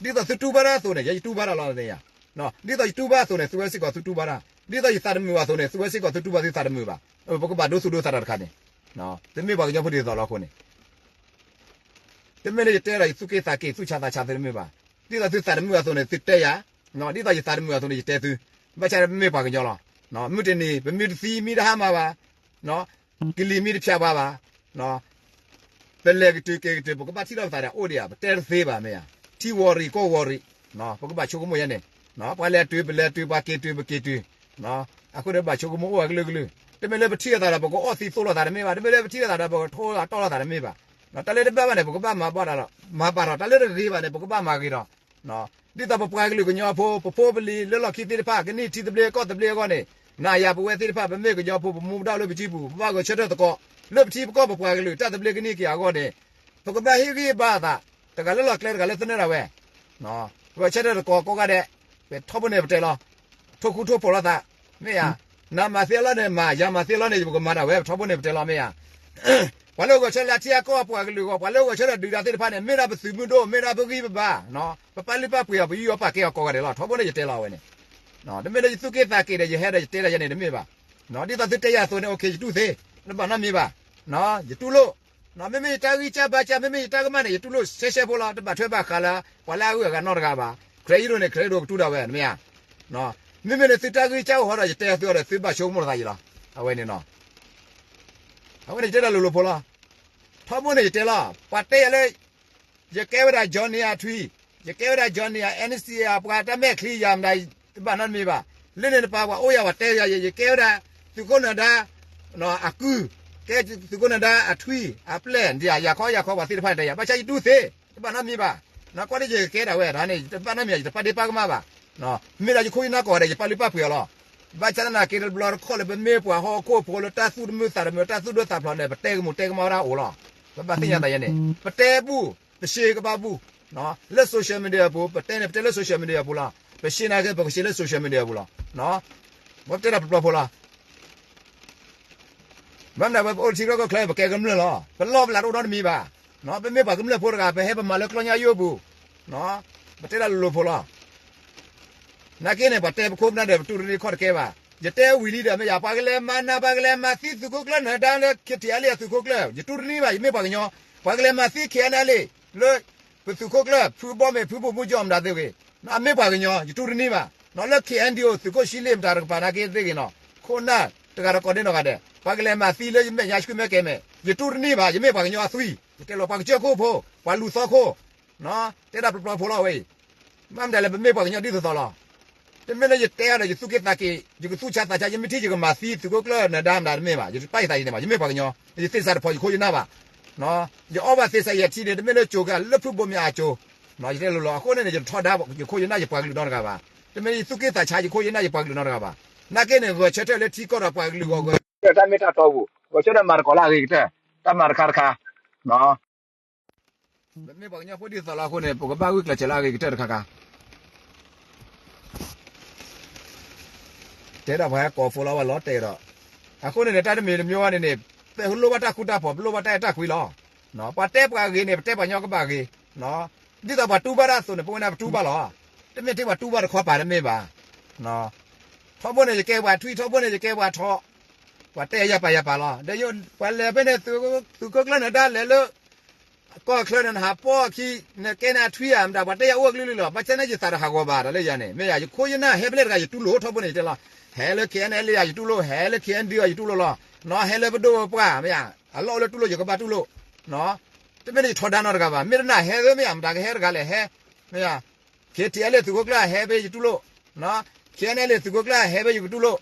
ဒ်သိးသုတူၢ်ဘၣ်တၢ်အသိးန့ၣ် ယဲယတူၢ်ဘၣ်တၢ်လီၤန့ၣ်ယၤ ဒ်သိးယတူၢ်ဘၣ်အသိးန့ၣ် သုဝဲစ့ၢ်ကီးသုတူၢ်ဘၣ်တၢ် ဒ်သိးယသးတမုာ်ဘၣ်အသိးန့ၣ် သုဝဲစ့ၢ်ကီးသုတူၢ်ဘၣ်သုသးတမုာ်ဘၣ်. ပကဘၣ်ဒိသူၣ်ဒိသးတၢ်တခါန့ၣ် တမ့ၢ်ပှၤကညီဖိဒ်သိးလီၤအဃိန့ၣ် တမ့ၢ်လၢယတဲဒီးယသူၣ်က့ၣ်သးက့ၤသူၣ်ဆါသးဆါသုတမ့ၢ်ဘၣ်. ဒ်သိးသုသးတမုာ်အသိးန့ၣ် သုတဲယၤ ဒ်သိးယသးတမုာ်အသိးန့ၣ် ယတဲသု ဘၣ်ဆၣ်မ့ၢ်ပှၤကညီလီၤ. မုၢ်တနံၤ ပမ့ၢ်တသံမ့ၢ်တဟါမၢ်ဘၣ် ကလံၤမ့ၢ်တဖၠးပှၤဘၣ် ပလဲၤကတုၤက့ၤကတုၤ ပကဘၣ်ထံၣ်လိာ်ပသးဒီးအိၣ်ဒံးဧါ ပတဲတသ့ဘၣ်မ့ၢ်ဧါ. ထံဝီၤရံၣ်ကီၢ်ဝီၤရံၣ် ပကဘၣ်ဆိကမိၣ်ယဲန့ၣ် ပှၤလဲၤတုၤပလဲၤတုၤ ပှၤက့ၤတုၤပက့ၤတုၤ အဃိန့ၣ်ဘၣ်ဆိကမိၣ်အိၣ်အကလုာ်ကလုာ် တမ့ၢ်လၢပထံၣ်လိာ်သးဒီး ပကအီၣ်သံသိလိာ်သးတမ့ၢ်ဘၣ် တမ့ၢ်လၢပထံၣ်လိာ်သးဒီး ပကထိအတီလိာ်သးတမ့ၢ်ဘၣ်. တၢ်လၢတဘၣ်ဘၣ်န့ၣ် ပကဘၣ်မၤဘၣ်ဒီး မၤပာ်ထီၣ် တၢ်လၢတဂ့ၤဘၣ်န့ၣ် ပကဘၣ်မၤဂ့ၤထီၣ် ဒ်သိးပပှၤကလုာ်ကညီဖိ ပဖိပလံၤလၢလီၢ်ခံသ့ၣ်တဖၣ် ကန့ၢ်ထံသဘျ့ကီၢ်သဘျ့အဂီၢ်န့ၣ် နၤယၤပဝဲသ့ၣ်တဖၣ် ပမ့ၢ်ကညီဖိ ပမူပဒါအိၣ်လၢပစုပူၤ ပဘၣ်ဂဲၤဆၢထၢၣ်သကိး လၢပထံပကီၢ်ပပှၤကလုာ် တၢ်သဘျ့ကန့ၢ်က့ၤအဂီၢ်န့ၣ် ပကဘၣ်ဟ့ၣ်ဂံၢ်ဘါအသး တဂၤလၢလီၢ်ကျဲတဂၤလၢသနၢၣ်ဒၣ်ဝဲ ဂဲၤဆၢထၢၣ်သကိးကိးဂၤဒဲး ပထီဘိန့ၣ်ပတဲလီၤ ထိၣ်ဃူထိၣ်ဖိးလိာ်သး မ့ၢ်ဧါ နၤမၤသ့အလီၢ်န့ၣ်မၤ ယၤမၤသ့အလီၢ်န့ၣ် ယပကမၤဒၣ်ဝဲ ပထီဘိန့ၣ်ပတဲလီၤ မ့ၢ်ဧါ. ပှၤလၢဂဲၤဆၢထၢၣ်လၢအထံအကီၢ်အပှၤကလုာ်အဂီၢ် ပှၤလၢဂဲၤဆၢထၢၣ်ဒုးတၢ်သ့ၣ်တဖၣ်န့ၣ် မ့ၢ်ဒၣ်ပသုးမုၢ်ဒိၣ် မ့ၢ်ဒၣ်ပဂံၢ်ပဘါ ပပာ်လုၢ်ပာ်ပှ့ၤအီၤ ပယူးယီၣ်ပာ်ကဲအီၤကိးဂၤဒဲးလီၤ ထီဘိန့ၣ်ယတဲလီၤအဝဲန့ၣ် တမ့ၢ်လၢယသူၣ်က့ၣ်သးက့ၤဒီး ယဟဲဒီးယတဲလီၤယဲန့ၣ်တမ့ၢ်ဘၣ်. ဒ်သိးသုတဲယၤအသိးန့ၣ် အိၣ်ခ့ ယတူၢ်သ့ တဘၣ်နီတမံၤဘၣ်. ယတူၢ်လိာ် မ့မ့ၢ်ယတၢ်ဂံၢ်စၢ်ဘါစၢ် မ့မ့ၢ်ယတၢ်ကမၣ်န့ၣ် ယတူၣ်လိာ်ရှဲရှဲဖိလီၤ. တဘၣ်ထွဲဘၣ်ဃးလၢ ပှၤလၢအဂုၤအဂၤနီတဂၤဘၣ်. ခရံာ်ဟံးရိၣ်န့ၣ် ခရံာ်ဟံးရိၣ်ကတူၢ်ဒၣ်ဝဲ နမ့ၢ်ဧါ. မ့မ့ၢ်လၢသုတၢ်ဂံၢ်စၢ်အိၣ်ဟီဒီး ယတဲသုအီၤဒီး သုဘၣ်ဆိကမိၣ်လိာ်သးယံာ်လီၤ. အဝဲန့ၣ် အဝဲန့ၣ်ယတဲဒၣ်လိၤလိၤဖိလီၤ. ထီဘိန့ၣ်ယတဲလီၤ. ပှၤတဲယၤလၢ ယကဲဝဲဒၣ် Johnny အထွံၣ်, ယကဲဝဲဒၣ် Johnny အ NCA အပှၤတၢ်မဲာ်ချံယၤမတၤ တဘၣ်နီတမံၤဘၣ်. လၢန့ၣ်တပၤပှၤအိၣ်ယၤပှၤတဲယၤ ယကဲဝဲဒၣ် သုးခိၣ်နၢၤဒါ အကုၢ်, ကဲသုးခိၣ်နၢၤဒါအထွံၣ်အပျဲၢ် ယၤခီယၤခီပှၤသ့ၣ်တဖၣ်န့ၣ်တယၤ ဘၣ်ဆၣ်ယတူၢ်သ့, တဘၣ်နီတမံၤဘၣ်. နကွၢ်န့ၣ်ယကဲဒၣ်ဝဲဒၣ်န့ၣ် တဘၣ်နီတမံၤ ယတပာ်ဒ့ပာ်ကမၣ်ဘၣ်. မ့ၢ်ဒီးယခိၣ်ယနၢ်ကိးဂၤဒဲး ယပာ်လုၢ်ပာ်ပှ့ၤအီၤလီၤ. ဘၣ်ဆၣ်သနာ်က့ တဘျီတခီၣ်လၢပမ့ၢ်ပှၤဟီၣ်ခိၣ်ဖိလၢတၢ်သူၣ်တမုာ်သးတမုာ် တၢ်သူၣ်ဒိၣ်သးဖျိးန့ၣ် ပတဲကမူးတဲကမၣ်ဝဲဒၣ်အိၣ်လီၤ. ပဘၣ်သ့ၣ်ညါသးယဲန့ၣ် ပတဲဘူၣ် ပရှဲကဘၣ်ဘူၣ် လၢ social media အပူၤ ပတဲန့ၣ် ပတဲလၢ social media အပူၤလီၤ. ပရှဲနာ်က့ ပကရှဲလၢ social media အပူၤလီၤ. ပတဲဒၣ်ပျီပျီဖိလီၤ. ဘၣ်မနုၤဝဲ ပအိၣ်လၢထံရူၢ်ကီၢ်ချၢ ပကဲကမျၢၢ်လီၤ. ပလီၢ်ပလၤတအိၣ်နီတမံၤဘၣ်. ပမ့ၢ်ပှၤကမျၢၢ်ဖိတဂၤ ပဟဲပမၤလၢကျီညါယိၣ်အပူၤ, ပတဲဒၣ်လိၤလိၤဖိလီၤ. နာ်က့န့ၣ် ပှၤတဲပခိၣ်ပနၢ်ဒီး ပတူၢ်တန့ၢ်ခီၣ်တကဲဘၣ်. ယတဲဝံၤလံဒီး မ့ၢ်ယၤ ပှၤကလဲၤမၤနး ပှၤကလဲၤမၤသံသုးခိၣ်ကျၢၢ်နၢၤဒါလၢ KTLA အသုးခိၣ်ကျၢၢ် ယတူၢ်တန့ၢ်ဘၣ် ယမ့ၢ်ပှၤကညီ, ပှၤကလဲၤမၤသံ KNLA လၢ ပသုးခိၣ်ကျၢၢ် ဖုဘီမ့ၢ် ဖုဘိၣ်မူကၠီမတၤသ့ဂ့ၤ, အမ့ၢ်ပှၤကညီ ယတူၢ်တန့ၢ်ဘၣ်.လၢ KNDO သုးခိၣ်ဆံလ့ၣ်မတၤတကပၤနာ်က့သ့ဂ့ၤနီၤ ခိၣ်နၢ်တဂၤဒီးကိးဒ့နီၢ်ဂၤဒဲး ပှၤကလဲၤမၤသံလၢယမဲာ်ညါဆှံမဲာ်ကဲမဲာ် ယတူၢ်တန့ၢ်ဘၣ် ယမ့ၢ်ပှၤကညီအသွံၣ် ယတဲလီၤပှၤကစၢၢ်ခိၣ်ဖိ ပှၤလူၤသီခိၣ် တဲဒၣ်ပျီပျီဖိလီၤဝဲအံၤ. မ့ၢ်မတၤလဲၣ် ပမ့ၢ်ပှၤကညီဒ်သိးသိးလီၤ. တမ့ၢ်လၢယတဲအီၤဒီး ယသူၣ်က့သးက့ၤ ယကသူၣ်ဆါသးဆါ ယမ့ၢ်ထံၣ်ယကမၤသံသုးခိၣ်ကျၢၢ်နၢၤဒါမတၤတမ့ၢ်ဘၣ်. ယတပာ်ယသးယန့ၣ်ဘၣ် ယမ့ၢ်ပှၤကညီ ယသ့စးတဖီ ယခိၣ်ယနၢ်ဘၣ်. ယအီၣ်ဘၣ်သ့စးယထံန့ၣ် တမ့ၢ်လၢကၠိၤကလၢဖုဘိမ့ၢ်အကၠိၤ ယတဲလိၤလိၤ အဃိန့ၣ် ယတထီဒါယခိၣ်ယနၢ်ယပှၤကလုာ်နီတဂၤဘၣ်. တမ့ၢ်ယသူၣ်က့သးဆါယခိၣ်ယနၢ်ယပှၤကလုာ်နီတဂၤဘၣ်. နာ်က့န့ၣ် ဂဲၤဆၢထၢၣ်လၢထံကီၢ်ဒီးပှၤကလုာ်ဂီၢ်ဂီၢ် တၢ်မ့ၢ်တၢ်တီပူၤ ဂဲၤဆၢထၢၣ်မၤသကိးလၢအဂ့ၤကတၢၢ် တၢ်မၤတခါတခါ ပမ့ၢ်ပှၤကညီဖိဒ်သိးလီၤအဃိန့ၣ် ပကဘၣ်ဂုာ်ကျဲးစၢးလၢအဂ့ၤကတၢၢ်တခါခါ တဲဒၣ်ပှၤဟဲကိးဖိလီၤဝဲလီၤတဲာ်ဒီး အဃိန့ၣ်န့ၣ် တၢ်တမံၤတမံၤဝဲန့ၣ်န့ၣ် ပလိၣ်ဘၣ်တၢ်ဃူတၢ်ဖိး ပလိၣ်ဘၣ်တၢ်အဲၣ်တၢ်ကွံလီၤ. ပှၤတဲပှၤဂ့ၤန့ၣ် ပတဲပှၤကညီကဘၣ်ဂ့ၤ ဒ်သိးပှၤတူၢ်ဘၣ်တၢ်အသိးန့ၣ် ပဝဲန့ၣ်ပတူၢ်ဘၣ်လီၤ. တမ့ၢ်ထဲပှၤတူၢ်ဘၣ်တခီပၤတမ့ၢ်ဘၣ်. ထီဘိန့ၣ်ယကဲပှၤထွံၣ် ထီဘိန့ၣ်ယကဲပှၤထီ ပှၤတဲယၤပာ်ယၤပာ်လီၤ. ဒီးပှၤလဲၤဖဲန့ၣ် သုးခိၣ်ကျၢၢ်နၢၤဒါလဲၤလၢ ကီၢ်ချၢန့ၣ် နဟးပီၢ်အခံ နကဲန့ၣ်အထွံၣ်ဧါ မတၤ ပှၤတဲယၤအိၣ်အကလုာ်ကလုာ်လီၤ. ဘၣ်ဆၣ်န့ၣ်ယသးတဟးဂီၤဘၣ်ဒီးလၢယၤန့ၣ် မ့ၢ်ယၤ ယခိၣ်ယနၢ်ဟဲဖဲလဲၣ်တဂၤယတူၢ်လိာ် ထီဘိန့ၣ်ယတဲလီၤ. ဟဲလၢ KNLA ယတူၢ်လိာ် ဟဲလၢ KNDO ယတူၢ်လိာ်လီၤ. နီၢ် ဟဲလၢပဒိၣ်ပပှၢ် မ့ၢ်ယၤ အလီၢ်အိၣ်လၢတူၢ်လိာ်ယကဘၣ်တူၢ်လိာ် တမ့ၢ်လၢယထီဒါနီတဂၤဘၣ်. မ့ၢ်တနာ်ဟဲသ့ မ့ၢ်ယၤ မတၤကဟဲတဂၤလဲၣ် ဟဲ မ့ၢ်ယၤ KTLA သုးခိၣ်ကျၢၢ်ဟဲဖဲယတူၢ်လိာ် KNLA သုးခိၣ်ကျၢၢ်ဟဲဖဲယကတူၢ်လိာ်.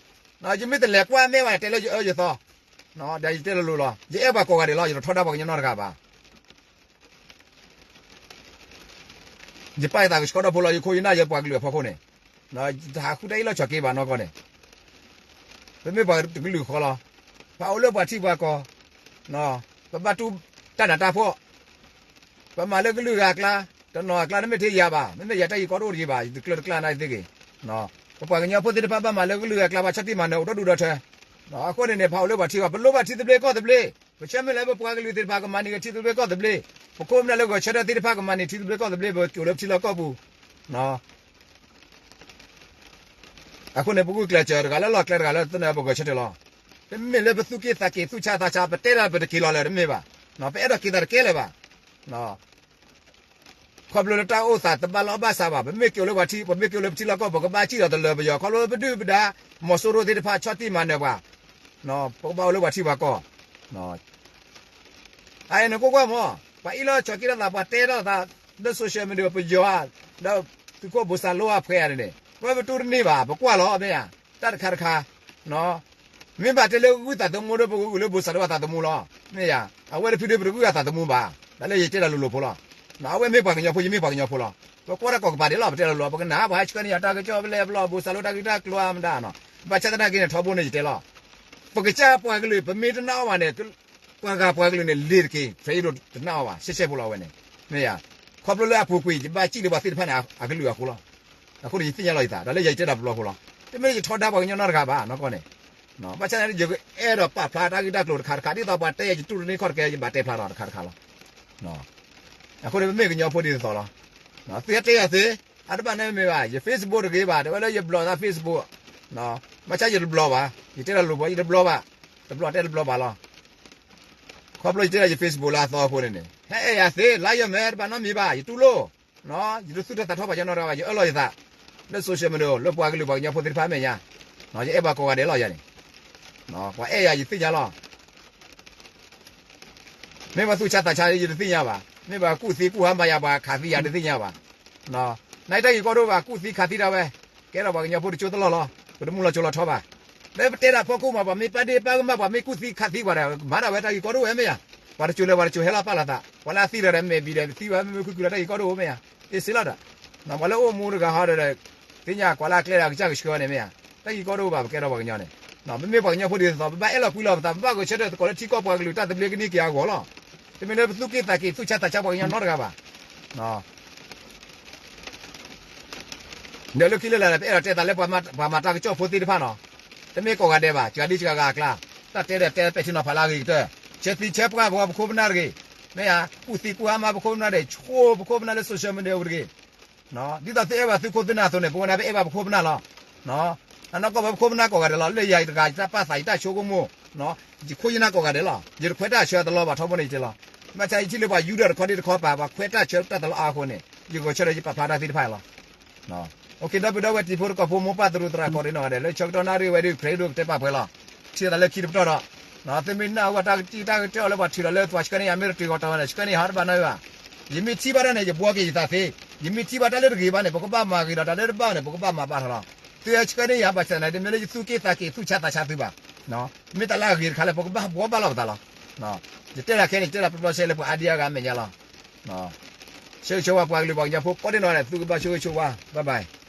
ယမ့ၢ်တလဲၤကွၢ်မဲာ်ဘၣ် တဲလၢယအၢယသီ ဒီးယတဲလိၤလိၤလီၤ. ယအဲၣ်ပှၤကိးဂၤဒဲးလီၤ ယတထီဒါပှၤကညီနီတဂၤဘၣ်. ယပာ်ယသးကဆှီထီၣ်ဖိလီၤ ယခိၣ်ယနၢ်ယပှၤကလုာ်အဖီခိၣ်န့ၣ် တဟးဃုတၢ်အ့ၣ်လိာ်ဆိးက့ဘၣ်နီၢ်ကီၢ်န့ၣ် ပမ့ၢ်ပှၤတကလုာ်ဃီလီၤ. ပအိၣ်လၢပှၤထံပှၤကီၢ် ပဘၣ်တူၢ်တၢ်နးတၢ်ဖှီၣ် ပမၤလၢကလုာ်ဂၤအကျါ တနီၤအကျါ တမ့ၢ်ထဲယၤဘၣ် မ့မ့ၢ်ယၤတၢ်အံၤကီတအိၣ်တဂ့ၤဘၣ် ယတကျၢၤတကျါန့ၣ်သ့ဂ့ၤ. ပပှၤကညီဖိသ့ၣ်တဖၣ်ဘၣ်မၤလၢကလုာ်ဂၤအကျါ ပှၤဆီၣ်တံၢ်မၤနၢၤအိၣ်ဒီဒူၣ်ဒီထၢ အဃိန့ၣ်န့ၣ် ပအိၣ်လၢပှၤထံဂီၢ် ပလိၣ်ဘၣ်ထံသဘျ့ကီၢ်သဘျ့ ပဆၢမုၢ်လၢပပှၤကလုာ်သ့ၣ်တဖၣ်ကမၤန့ၢ်က့ၤထံသဘျ့ကီၢ်သဘျ့ ပခိၣ်ပနၢ်လၢဂဲၤဆၢထၢၣ်သ့ၣ်တဖၣ်ကမၤန့ၢ်ထံသဘျ့ကီၢ်သဘျ့ ပကၠိၤလၢပထံလီၢ်ကီၢ်ပူၤ အဃိန့ၣ် ပဂုာ်ကျဲးစၢးတဂၤလၢလီၢ်ကျဲတဂၤလၢသနၢၣ်ပဂဲၤဆၢထၢၣ်လီၤ. တမ့ၢ်လၢပသူၣ်က့သးက့ၤသူၣ်ဆါသးဆါ ပတဲဒၣ်ပတက့ၤလီၤလၢၤတမ့ၢ်ဘၣ်. ပအဲၣ်ဒိးက့ၤသးတကဲလၢၤဘၣ်. ခီဖျိလၢတၢ်အိၣ်သးတဘၣ်လီၢ်ဘၣ်စးဘၣ် ပမ့ၢ်က့ၤလၢပှၤထံ ပမ့ၢ်က့ၤလၢပထံလီၢ်ကီၢ် ပကဘၣ်စံၣ်လီၤတလၢပယီၤ ခီဖျိပဒုၣ်ပဒါ မီၤစိရိၤသ့ၣ်တဖၣ်ဆီၣ်တံၢ်မၤနၢၤပှၤ ပကဘၣ်အိၣ်လၢပှၤထံပှၤကီၢ် အအံၤနကွၢ်ကွၢ်မး ပှၤအ့ၣ်လိာ်ဆိးက့လိာ်သး ပှၤတဲလိာ်သး လၢ social media ပယီၤဧါ ဒီးသုးခိၣ်ဘိၣ်စၢ်လိအဖှဲးဧါန့ၣ် ပဝဲပတူၢ်တန့ၢ်ဘၣ် ပကွၢ်လီၤမ့ၢ်ဧါ တၢ်တခါတခါ မ့ၢ်ဘၣ်တဲလၢဂုၢ်သးသမူဒီး ပကဂုာ်လၢဘိၣ်စၢ်လိအသးသမူလီၤ မ့ၢ်ဧါ အဝဲတဖုဒၣ်ပတဂုာ်အသးသမူဘၣ် တၢ်လၢယတဲတၢ်လိၤလိၤဖိလီၤ အဝဲမ့ၢ်ပှၤကညီဖိ ယမ့ၢ်ပှၤကညီဖိလီၤ ပကွၢ်တၢ်ကိးကပၤဒဲးလီၤ ပတဲလိၤလိၤ ပကနၣ် ပှၤဟဲဆှၢန့ၢ်ယၤတၢ်ကစီၣ် ပလဲၤပလီၢ်ဘိၣ်စၢ်လိတၢ်ဂ့ၢ်တၢ်ကျိၤမတၤနီၤ ဘၣ်ဆၣ်သနာ်က့န့ၣ် ထီဘိန့ၣ်ယတဲလီၤ ပကစၢ်ပှၤကလုာ် ပမ့ၢ်တနာ်အီၤဘၣ်န့ၣ် ပှၤဂၤပှၤကလုာ်န့ၣ် လ့ၤတက့ၤ ဖဲအံၤဒိးတနာ်အီၤဘၣ် ရှဲရှဲဖိလီၤဝဲန့ၣ် မ့ၢ်ယါ ခီဖျိလၢအပူၤကွံာ် ယဘၣ်စံၣ်လၢပှၤသ့ၣ်တဖၣ်န့ၣ် အကလုာ်အဃိလီၤ အဃိန့ၣ် ယသ့ၣ်ညါလီၤယသး တၢ်လၢယတဲတၢ်ပျီပျီဖိလီၤ တမ့ၢ်လၢယထီဒါပှၤကညီနီတဂၤဘၣ် နီၢ်ကီၢ်န့ၣ် ဘၣ်ဆၣ်န့ၣ် ယအဲၣ်ဒိးပာ်ဖျါတၢ်ဂ့ၢ်တၢ်ကျိၤတခါတခါ ဒ်သိးပှၤတဲယၤယတူၢ်တန့ၢ်ခီၣ်တကဲ ယဘၣ်တဲဖျါထီၣ်တခါတခါလီၤ အဃိန့ၣ် ပမ့ၢ်ကညီဖိဒ်သိးသိးလီၤ သုဟဲတဲယၤသ့ အတဘၣ်န့ၣ်မ့ၢ်ဘၣ် ယ Facebook တဂ့ၤဘၣ် တဲဝဲလၢယဘျီသး Facebook ဘၣ်ဆၣ်ယတဘျီဘၣ် ယတဲတၢ်လိၤဖိ ယတဘျီဘၣ် တဘျီတဲတဘျီဘၣ်လီၤ ခီဖျိယတဲဒၣ်ယ Facebook လၢအသီအဃိန့ၣ်န့ၣ် ဟဲအဲၣ်ယၤသ့ လါယမဲာ်တဘၣ်နီတမံၤဘၣ် ယတူၢ်လိာ်, ယတသူၣ်ထီၣ်သးထီၣ်ပှၤကညီနီတဂၤဘၣ် ယအၢၣ်လီၤယသး လၢ social media လၢပှၤကလုာ်ပှၤကညီဖိသ့ၣ်တဖၣ်မဲာ်ညါ, ယအဲၣ်ပှၤကိးဂၤဒဲးလီၤယၤန့ၣ်, ပှၤအဲၣ်ယၤယသ့ၣ်ညါလီၤ. မ့ၢ်ပှၤသူၣ်ဆါသးဆါယတသ့ၣ်ညါဘၣ်, မ့ၢ်ပှၤကူၣ်သံကူၣ်ဟါမၤယၤ ပှၤခးသံယၤတသ့ၣ်ညါဘၣ်. နတၢ်ဂ့ၢ်ကီဒိၣ်ဘၣ် ကူၣ်သံခးသံဒၣ်ဝဲ, ကဲထီၣ်ပှၤကညီဖိတကၠိတလီၢ်လီၤ, ပတမုၢ်လီၤစိၤလီၤထီဘၣ်. လၢပတဲဒၣ်ဖီခိၣ်မး ပှၤမ့ၢ်ပာ်ဒ့ၣ်ပာ်ကမၣ် ပှၤမ့ၢ်ကူၣ်သံခးသံပှၤဒီး မၤဒၣ်ဝဲတၢ်ဂ့ၢ်ကီဒိၣ်ဝဲမ့ၢ်ဧါ. ပှၤတကၠိလဲၤပှၤတကၠိဟဲလီၤပာ်လီၤသး ပှၤလၢအသံဒီးမဲာ်ဘံၤဒီးသံဝဲမ့ၢ်မ့ၢ်ခုၣ်ခုၣ်ဒီးတၢ်ဂ့ၢ်ကီဒိၣ်ဝဲမ့ၢ်ဧါ. အ့ၣ်စ့လီၤဒီး ပှၤလၢအိၣ်မူတဂၤဟီဒီး သ့ၣ်ညါကွၢ်လၢအကျဲဒီးအကစၢ်ကဆှၢန့ၣ်မ့ၢ်ဧါ, တၢ်ဂ့ၢ်ကီဒိၣ်ဘၣ် ပကဲထီၣ်ပှၤကညီန့ၣ်, ပမ့ၢ်ပှၤကညီဖိဒ်သိးသိး ပဘၣ်အဲၣ်လီၤကွံလီၤပသး ပဘၣ်ဂဲၤဆၢထၢၣ်သကိးလၢထံကီၢ်ပှၤကလုာ်တၢ်သဘျ့ကန့ၢ်က့ၤအဂီၢ်လီၤ. တမ့ၢ်လၢပသူၣ်က့ၣ်သးက့ၤသူၣ်ဆါသးဆါပှၤကညီနီတဂၤဘၣ်. ဒီးလၢခံလၢလာ်န့ၣ် ပအဲၣ်ဒိးတဲသးလၢပှၤမၤတၢ်ကစီၣ်ဖိသ့ၣ်တဖၣ်နီၤ, တမ့ၢ်ကိးဂၤဒဲးဘၣ် စှၤဒံစှၤဂၤအကျါ, တၢ်တဲဒီးတဲပဲာ်ထံနီၤဖးလၢအဂ့ၤကတၢၢ်, ဆဲးသံဆဲးပှၢ်ပဝဲပခိၣ်ပနၢ်တဂ့ၤ, မ့ၢ်ဧါ, ကူၣ်သံကူၣ်ဟါမၤပခိၣ်ပနၢ်ဒီး ဆိပခိၣ်ပနၢ်လၢ social media ပူၤတဂ့ၤ. ဒ်သိးသုအဲၣ်ဘၣ်သုခိၣ်သုနၢ်အသိးန့ၣ် ပဝဲဒၣ်ပအဲၣ်ဘၣ်ပခိၣ်ပနၢ်လီၤ. အနီၢ်ကီၢ်ပှၤပခိၣ်ပနၢ်ကိးဂၤဒဲးလီၤ, လၢယၤတဂၤ ယတၢ်ပာ်သး ယတၢ်ဆိကမိၣ်, ယခိၣ်ယနၢ်ကိးဂၤဒဲးလီၤ, ယတခွဲးတၢ်ဆၢတလီၤဘၣ်ထီဘိန့ၣ်ယတဲလီၤ. ဘၣ်ဆၣ်ယထံၣ်လၢပှၤယူဒၢတခီဒ့တခီပၤ ပှၤခွဲးတၢ်ဆၢတၢ်တလီအါအဃိန့ၣ် ယဂဲၤဆၢထၢၣ်ယပာ်ဖျါတၢ်သ့ၣ်တဖၣ်အံၤလီၤ. ဒီပုၢ်ဒီဝဲၢ်တံၤဖိသကိးဖိမိၢ်ပၢ်သရူးသရၣ်ကီးရ့ၣ်နီၢ်ဂၤဒဲး လၢဆၢကတီၢ်နၣ်ရံၣ်ဝဲဒၣ် ခရံာ်ဒိၣ်ကတဲပာ်ပှဲၤလီၤ. ထံၣ်သးလၢခံတပတီၢ်ဒီး သုမ့ၢ်နၢ်ဟူဘၣ်တၢ်ကတၢၢ်ကတၢၢ်အီၤလၢပှၤထုးဒီးလၢပှၤဆှၢန့ၢ်ယၤ မ့ၢ်တတုၤဂီၤတၢ်ဝဲန့ၣ် ဆှၢန့ၢ်ယၤဟီတဘၣ်နီတမံၤဘၣ်. ယမ့ၢ်ထံၣ်ဘၣ်တၢ်န့ၣ် ယဘှီက့ၤယသးသ့, ယမ့ၢ်ထံၣ်ဘၣ်တၢ်လၢတဂ့ၤဘၣ်န့ၣ် ပကဘၣ်မၤဂ့ၤဒီး တၢ်လၢတဘၣ်န့ၣ် ပကဘၣ်မၤဘၣ်ထီၣ်လီၤ. သုဟဲဆှၢန့ၢ်ယၤဘၣ်ဆၣ်န့ၣ် တမ့ၢ်လၢယသူၣ်က့ၣ်သးက့ၤသူၣ်ဆါသးဆါသုဘၣ်. မ့ၢ်တၢ်လၢအဂ့ၤတခါလၢ ပကဘၣ်ဘှီဘၣ်လီၤပသးလီၤ. ယတဲဒၣ်ခဲအံၤန့ၣ် ယတဲဒၣ်ပျီပျီဆဲးလၢပှၤအါဒံအါဂၤအမဲာ်ညါလီၤ. ဆၢဂ့ၤဆၢဝါပှၤကလုာ်ပှၤကညီဖိကိးဒ့ၣ်နီၢ်ဂၤဒဲး သုကဘၣ်ဆိၣ်ဂ့ၤဆိၣ်ဝါ bye bye.